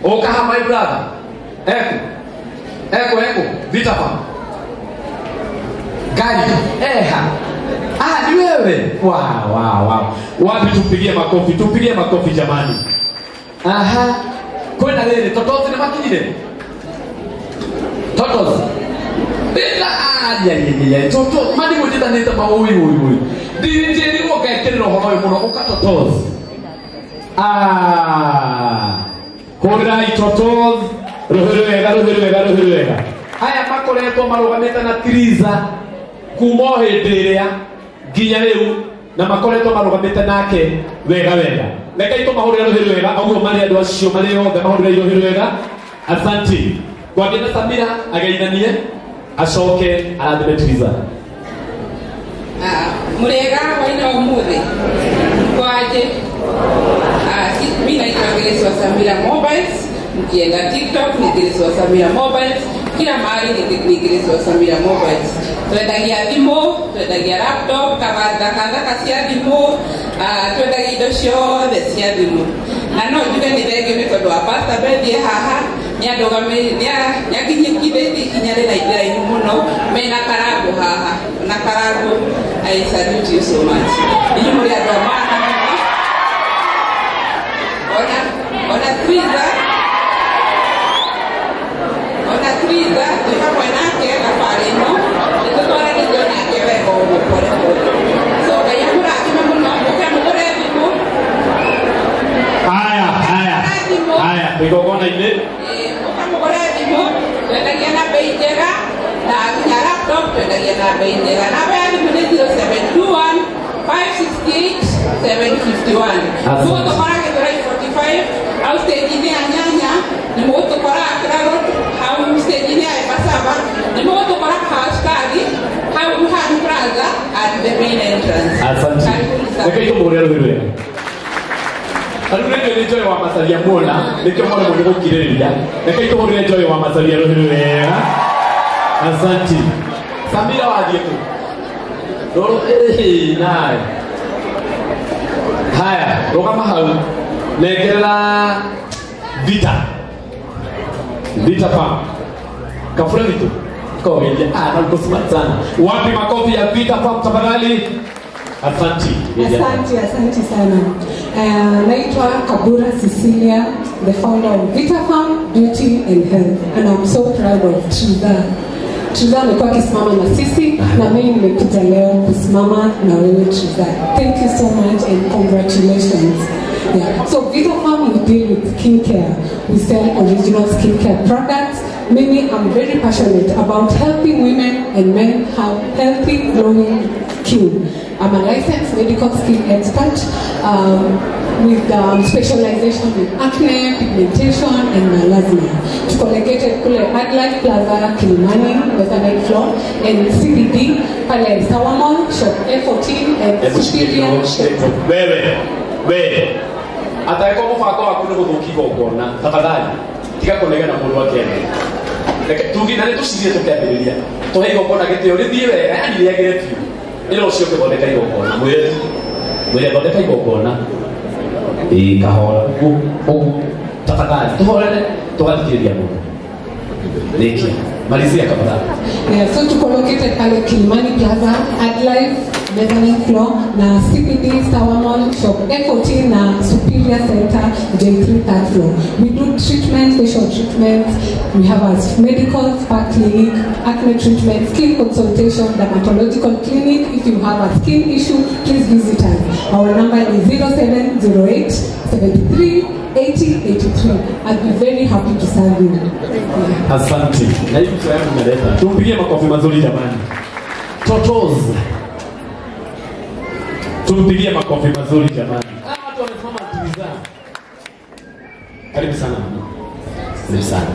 ũka my brother eko eko eko Vita pa gari eha ah ni wewe wow wow wow wapi tupigie makofi jamani aha kwenda lele totozi ni makinyire totozi bila ya ya toto mani mujita nita ma oi oi oi DJ ni woka ekero horo muno uka totozi ah kora itotozi ruhurega ruhurega ruhurega aya makoretwo marugamite na Triza kuma o hĩndĩ ĩrĩa nginya rĩu na makoretwo marugamite nake wega wega reke itũmahũrĩre rũhĩ rwega ũguo marĩ andũ acio marĩ othe mahũrĩre rũhĩ rwega asanti ngwambia na Samira ageithanie acoke arathime Triza Murega waina wa muthi kwaje mimi naitwa Grace wa Samira Mobiles mkienda TikTok ni Grace wa Samira Mobiles kila mahali ni Grace wa Samira Mobiles twendagia thimũ twendagia laptop kathaka cia thimũ twendagia indo ciothe cia thimũ na no njuge nĩ thengio nĩ tondũ wa Pastor Bethie haha nĩanginyĩkithĩtie ikinya rĩraihu mũno mena karango haha na karango I salute you so much inyuĩ mũrĩ andũ a maana mũno ona Triza ona Triza twĩ hamwe nake thabarĩ ĩno nĩtũtwaranĩte nake wega ũguo pole pole so Ngai amũrathime mũno mũke mũgũre thimũ haya haya haya igongona-inĩ mũke mũgũre thimũ twendagia na bei njega na nginya laptop twendagia na bei njega namba ya thimũ nĩ 0721 568 751 mũgũtũkora Gĩthũrai 45 au stage-inĩ ya Nyanya nĩ mũgũtũkora Accra Road hau stage-inĩ ya Embasava nĩ mũgũtũkora Hashtag hau Han Plaza at the main entrance. Asante. Reke itũmũhũrĩre rũhĩ rwega tarĩu rĩngĩ nĩ Joy wa Masaria muona nĩkĩo mwaremwo nĩ gũkirĩrĩria reke itũhũrĩre Joy wa Masaria rũhĩ rwega asante Samira wathiĩ kũ rũrũ nae haya rũgama hau nengerera Vita Vita Farm kafura vitu kwa ah na smart sana wapi makofi ya Vita Farm tafadhali asante asante asante sana naitwa Kabura Cecilia the founder of Vita Farm Beauty and Health and I'm so proud of Triza Triza amekuwa akisimama na sisi na mimi nimekuja leo kusimama na wewe Triza thank you so much and congratulations. Yeah. So Vita Farm, we deal with skincare. We sell original skincare products. Mimi, I'm very passionate about helping women and men have healthy, glowing skin. I'm a licensed medical skin expert with specialization in acne, pigmentation, and melasma. Tuko located kule Adlife Plaza, Kilimani, Western floor, and CBD, pale Sawa Mall, shop A14, and Superior Shop. Wewe, wewe. Ataeko mũbango waku nĩ gũthũkia igongona tafadhali tiga kũnegena mũndũ akĩaria reke tugi na nĩtũcirie tũkĩambĩrĩria tũhe igongona gĩtĩo rĩthiĩ wega yani rĩagĩre biũ ĩra ũcio ũkĩthondeka igongona mwĩre mwĩre thondeka igongona ĩĩ kahora ũguo ũguo tafadhali tũhorere tũgathikĩrĩria mũndũ rĩkia malizia tafadhali. Yeah, so tuko located pale Kilimani Plaza, Adlife mezzanine floor na CBD Sawa Mall shop A14 na Superior Center J3 third floor. We do treatments, facial treatments. We have a medical spa clinic, acne treatment, skin consultation, dermatological clinic. If you have a skin issue, please visit us. Our number is 0708 73 80 83. I'd be very happy to serve you. Yeah. Asante. Na hivi mtu mmeleta. Tumpigie makofi mazuri jamani. Totos. Tumpigie makofi mazuri jamani. Watu wamesimama tuliza. Karibu sana mama. Karibu sana.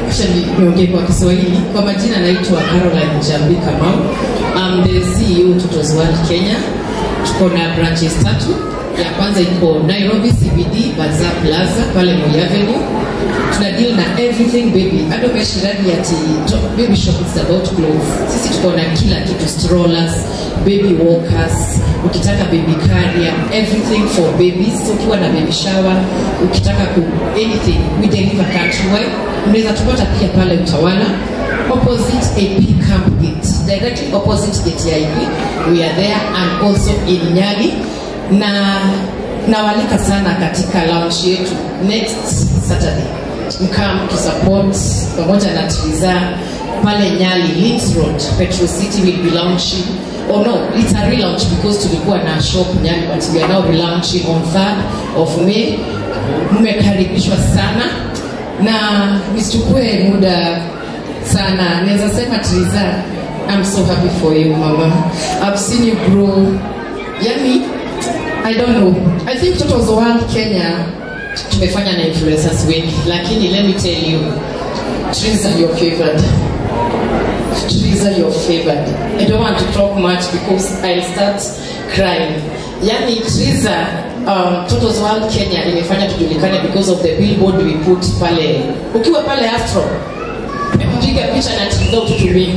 Acha niongee kwa Kiswahili. Kwa majina naitwa Caroline Njambi Kamau. I'm the CEO Toto's World Kenya. Tuko na branches tatu. Ya kwanza iko Nairobi CBD, Bazaar Plaza pale Moi Avenue. Tuna deal na everything baby. Hata umeshirani ati baby shop is about clothes. Sisi tuko na kila kitu, strollers, baby walkers, ukitaka baby carrier, everything for babies. So ukiwa na baby shower, ukitaka ku anything, we deliver countrywide. Unaweza tupata pia pale Utawala, opposite AP Camp Gate, directly opposite gate ya AP. We are there and also in Nyali. Na nawalika sana katika launch yetu next Saturday. Mkam to support pamoja na Triza pale Nyali Links Road. Petro City will be launching. Oh no, it's a relaunch because tulikuwa na shop Nyali, but we are now relaunching on 3rd of May. Mmekaribishwa sana na nisichukue muda sana. Naweza sema Triza, I'm so happy for you mama. I've seen you grow. Yani, I don't know. I think Toto's World Kenya tumefanya na influencers wengi, lakini let me tell you, Triza, you're favored. Triza, you're favored. I don't want to talk much because I'll start crying. Yani Triza, Toto's World Kenya imefanya tujulikane because of the billboard we put pale. Ukiwa pale Astro, piga picha na Triza ututumie.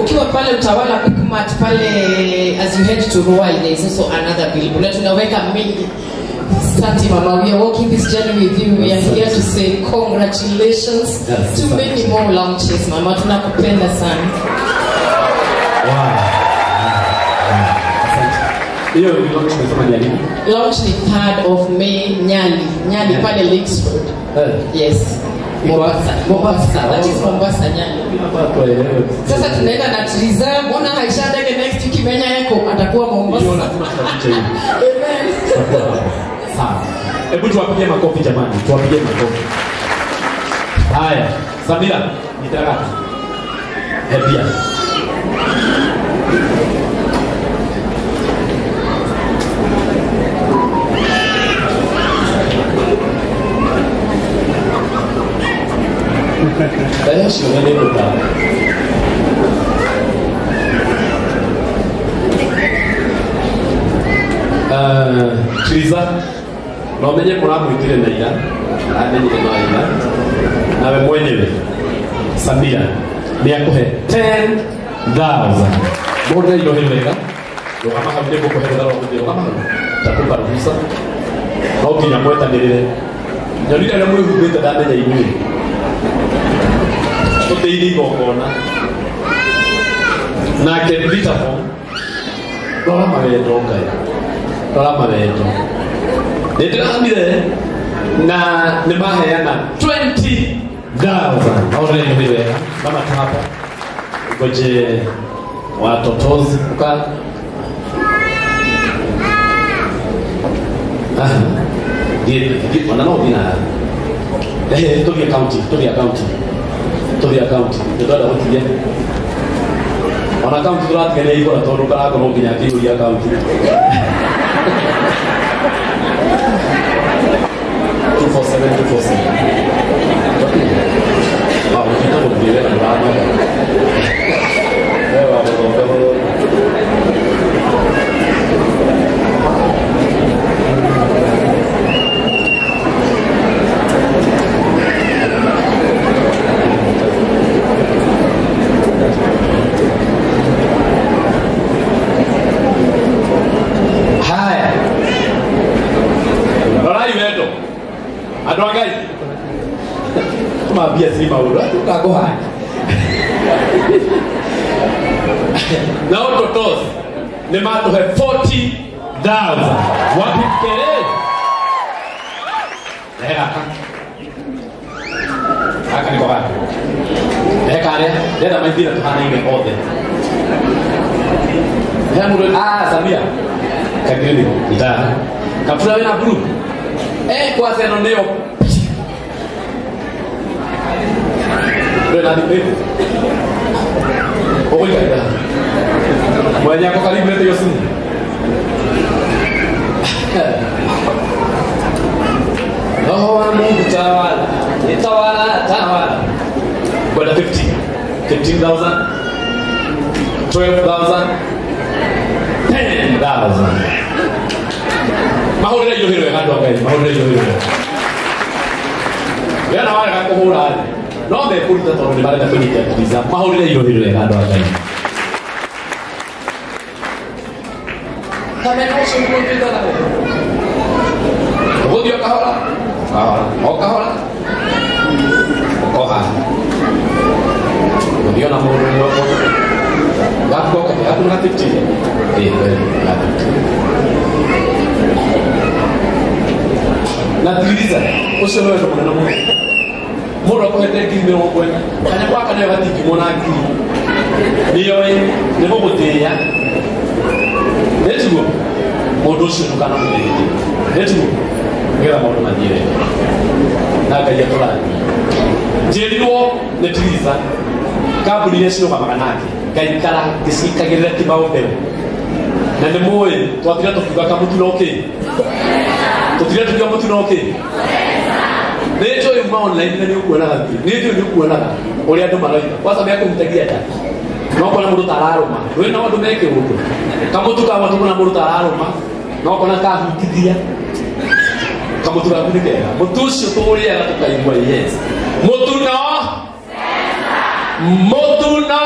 Ukiwa pale Utawala Quickmart pale, as you head to Ruai, there is also another billboard. Na tunaweka mingi. Santi mama, we are walking this journey with you. We are here to say congratulations to many more launches mama. Tunakupenda sana. Wow. Hiyo ni launch umesema ni lini? Launch ni 3rd of May, Nyali. Nyali pale Lakes Road. Yes. Mombasa. Mombasa. That is Mombasa Nyali. Sasa tunaenda na Triza, mbona Haisha ndege next week Menya yako atakuwa Mombasa. Hiyo lazima tunaficha hiyo. Amen. Sawa. Hebu tuwapige makofi jamani, tuwapige makofi. Haya, Samira, nitaraka. Happy. Triza, no menye muramwitire na ira, amenyire no ira, nawe mwenyewe Samira nĩakũhe 10,000. Mũndũ irohe wega, rũgama hau nĩngũkũhe rũtha rwa gũthiĩ, rũgama hau, ndakũpa ruhusa, no nginya mwetanĩrĩre. Nyonire ũrĩa mwĩhumbĩte ndamenya inyuĩ. Tũtĩire igongona. Nake Vitafoam, rora mawendo Ngai, rora mawendo. Nĩ ndĩramire na nĩ maheana 20,000. Naona ni wega. Mama tu hapa. Ngoje watotozi uka. Di ona no dina. Tũthiĩ county, tũthiĩ county. Tũthiĩ county. Nĩ gũtigia. Ona county tũratigania igũra tondũ karango no nginya akĩihũria county. 247 247. Ah, ukitaka kuendelea na baba. Wewe wapo. Haya. Rorai wendo. Andũ a Ngai. Tumambia si maũndũ, tũkakũhaya. Nao Totos nĩ matũhe 40,000. Wapi kere? Rehe gaka. Gaka nĩko gaka. Rehe karĩa, ndĩrenda maithira tũhanaine othe. Rehe mũndũ, Samia. Kageni, ita. Kaptura wĩna blue. Kwanza ĩno nĩyo. Ndĩna thimũ. Ũgũikara. Mwenye ako karibu lete hiyo simu. Roho wa Mungu tawala, tawala, tawala. Kwenda 15. 15,000. 12,000. 10,000. Mahũrĩre indo hĩro andũ a Ngai, mahũrĩre indo hĩro. Wena warega kũhũra rĩ, no mekũruta tondũ nĩ marenda kũnyita Triza. Mahũrĩre indo hĩro andũ a Ngai. Kamena ũcio nĩguo twĩtaga. Ũgũthiĩ o kahora, kahora, o kahora, ũkoha. Ũthiĩ ona mũndũ ũmwe gaku oke, gaku nĩ ga 15. Ĩĩ, ga 15. Na Triza, ũcio nĩ wendo mũnene mũno. Mũndũ akũhete 40,000, kanyamũ gaka nayo gatingĩmwo na ngiri. Nĩoĩ nĩ gũgũtĩĩa. Nĩtiguo? Mũndũ ũcio ndũkanamũthĩrĩrie. Nĩtiguo? Nĩgetha maũndũ mathiĩ wega. Na Ngai atũrathime. Njĩrirwo nĩ Triza, kambuni iria cirũgamaga nake, ngaikara ngĩcikagĩrĩra kĩbaũ mbere. Na nĩ mũĩ twatira tũkiuga kamũtu no kĩ? Tũtira tukiuga mũtu no kĩ? Nĩ njũĩ uma online na nĩ ũkuonaga biũ. Nĩ njũĩ nĩ ũkuonaga ũrĩa andũ maroiga. Kwanza mekũhutagia nda. No kona mũndũ ta ararũma. Ndũĩ no andũ me kĩũndũ. Kamũtu kamwe tũkona mũndũ ta ararũma. No kona kahutithia. Kamũtu gaku nĩ kega. Mũtu ũcio tũrĩaga tũkaigua yes. Mũtu no? Mũtu no?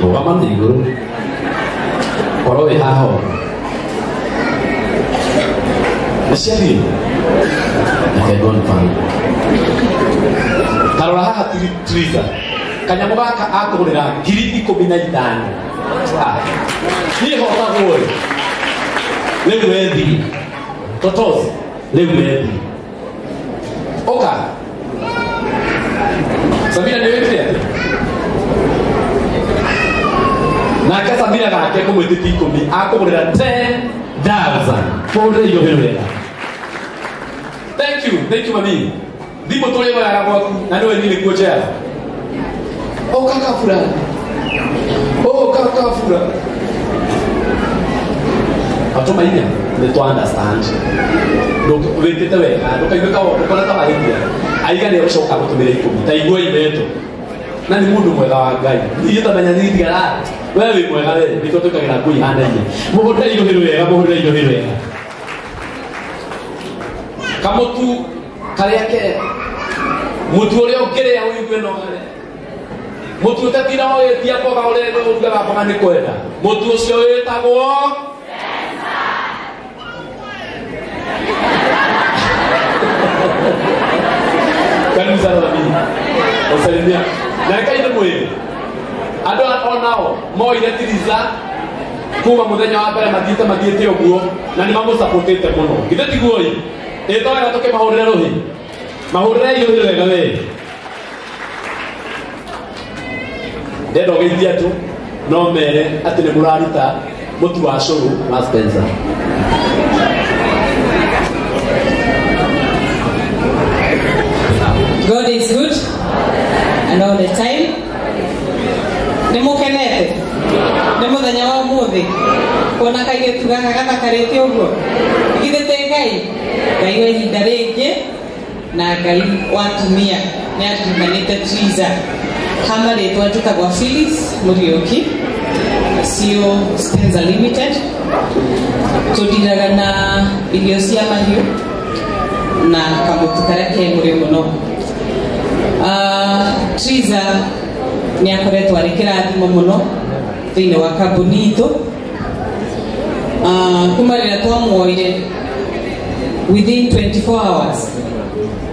Rũgama na igũrũ. Korwo wĩ haha ũguo. Nĩ ciathiĩ? Reke confirm. Tarora haha Triza. Kanyamũ gaka akũgũrĩra 15,000. Niĩ hotagwo ĩ. Rĩu wethiĩ. Totos, rĩu wethiĩ. Ũka. Samira nĩ wĩkire atĩa? Nake Samira gake kũmwĩtĩtie 10 akũgũrĩra 10,000. Kũgũrĩra irio hĩro wega. Thank you mami. Thimũ tũrĩoyaga gwaku na nĩwe niĩ nĩkuo njoyaga. O kaka fulani. O kaka fulani. Atũma inya nĩ twa understand. Wĩkĩte wega, ndũkaigue ndũkona ta wahĩtia. Aiga nĩ egũcoka gũtũmĩra 10. Ta igua imetwo. Na nĩ mũndũ mwega wa Ngai. Niĩ tamenya niĩ ndigara. We wĩ mwega we, nĩkĩo twĩkagĩra nguo ihanaine. Mũhũrĩre irio hĩro wega, mũhũrĩre irio hĩro wega. Kamũtu karĩa kega. Mũtu ũrĩa ũngĩrĩa ũigue no harĩa. Mũtu ũtatinda ũgĩtia mboga ũrĩa ũrugaga mboga nĩ kwenda. Mũtu ũcio wĩtagwo Karibu sana mami. Wasalimia. Na reke ndĩmwĩre. Andũ onao moire Triza kuma mũthenya wa mbere mathiĩte ũguo na nĩ mamũsapotĩte mũno. Githĩ tiguo ĩ? Ĩ to wega tũkĩmahũrĩre rũhĩ. Mahũrĩre irio wega we. Ndenda ũgeithie andũ no mere atĩ nĩ mũraruta mũtu wa cũrũ wa Spencer. God is good and all the time. Nĩ mũkenete? Nĩ mũthenya wa ũmũthĩ? Kuona kairĩtu gaka gathakarĩte ũguo? Githĩ ti Ngai? Ngai wa ihinda rĩngĩ na Ngai wa atumia nĩ atirikanĩte Triza. Hama rĩtwa njĩtagwo Phyllis Mũriũki, CEO Spencer Limited. Tũndiraga na irio cia mahiũ na kamũtu karĩa ke mũrĩo mũno. Triza nĩ akoretwo arĩ kĩrathimo mũno thĩinĩ wa kambuni itũ. Kuma rĩrĩa twamuoire within 24 hours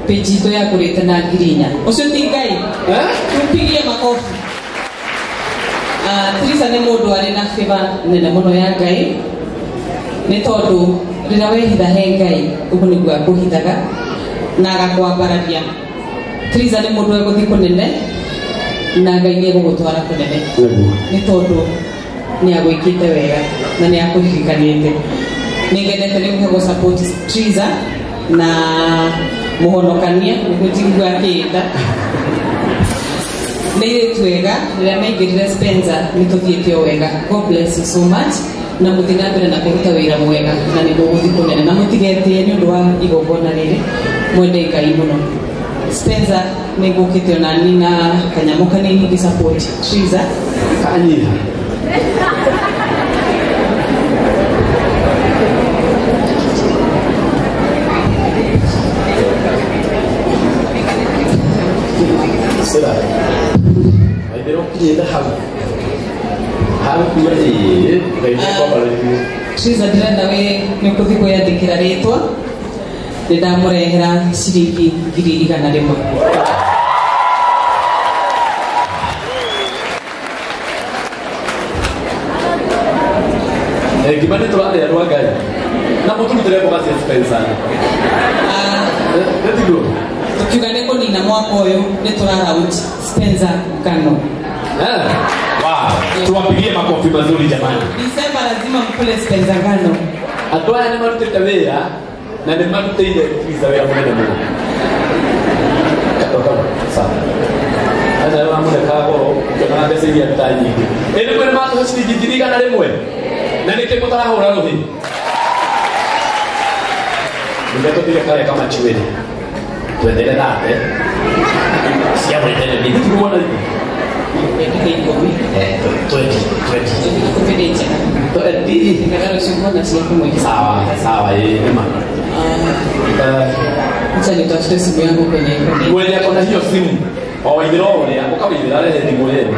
page itũ yakũrĩte na 4,000. Ũcio ti Ngai? Tumpigie makofi. Triza nĩ mũndũ arĩ na favor nene mũno ya Ngai nĩ tondũ rĩrĩa wehitha he Ngai ũguo nĩguo akũhithaga na agakwambararia. Triza nĩ mũndũ egũthiĩ kũnene na Ngai nĩ egũgũtwara kũnene nĩ tondũ nĩ agwĩkĩte wega na nĩ akũririkanĩte. Nĩ ngenete nĩ gũka gũ support Triza na mũhonokania nĩguo njigua akĩĩta. Nĩ airĩtu ega, rĩrĩa maingĩrire Spencer nĩ tũthiĩte o wega. God bless you so much. Na mũthiĩ na mbere na kũruta wĩra mwega na nĩ mũgũthiĩ kũnene na mũtigetĩe nĩ ũndũ wa igongona rĩrĩ mwende Ngai mũno. Spencer Nĩngũkĩte ona niĩ na kanyamũ kanini ngĩ support Triza. Kanyiha. Sira. Waithĩra ũkinyĩte hau. Hau kuga ĩĩ, Ngai nĩakwambarĩrie. Triza ndĩrenda wĩ nĩ ũkũthiĩ kwĩyandĩkĩra rĩtwa. Nĩndamũrehera ciringi 100,000. Ngima nĩ tũrarĩa andũ a Ngai. Na mũtũrutĩre mboga cia Spencer. Nĩtiguo? Tukiuga nĩ kũnina mwaka ũyũ nĩ tũraraunch Spencer ngano. Wow. Tuwapigie makofi mazuri jamani. Disemba lazima mkule Spencer ngano. Andũ aya nĩ marutĩte wĩra na nĩ marutĩire Triza wĩra mũnene mũno. Katoka sawa. Sasa rĩu amũreka goro ũkĩonaga mbeca iria ta nyingĩ. Ĩ nĩ mwene matũhe ciringi 100,000? Na nĩkĩ mũtarahũra rũhĩ? Nĩkĩo tũthire karĩa kamachuĩrĩ. Twendere thate. Cia mwendere nĩ tiguo na Sawa, sawa, nĩma. Acha nitafute simu yangu kwenye Mwenye akona hiyo simu. O waithĩra o ũrĩa, ũkawaithĩra rehe thimũ yene.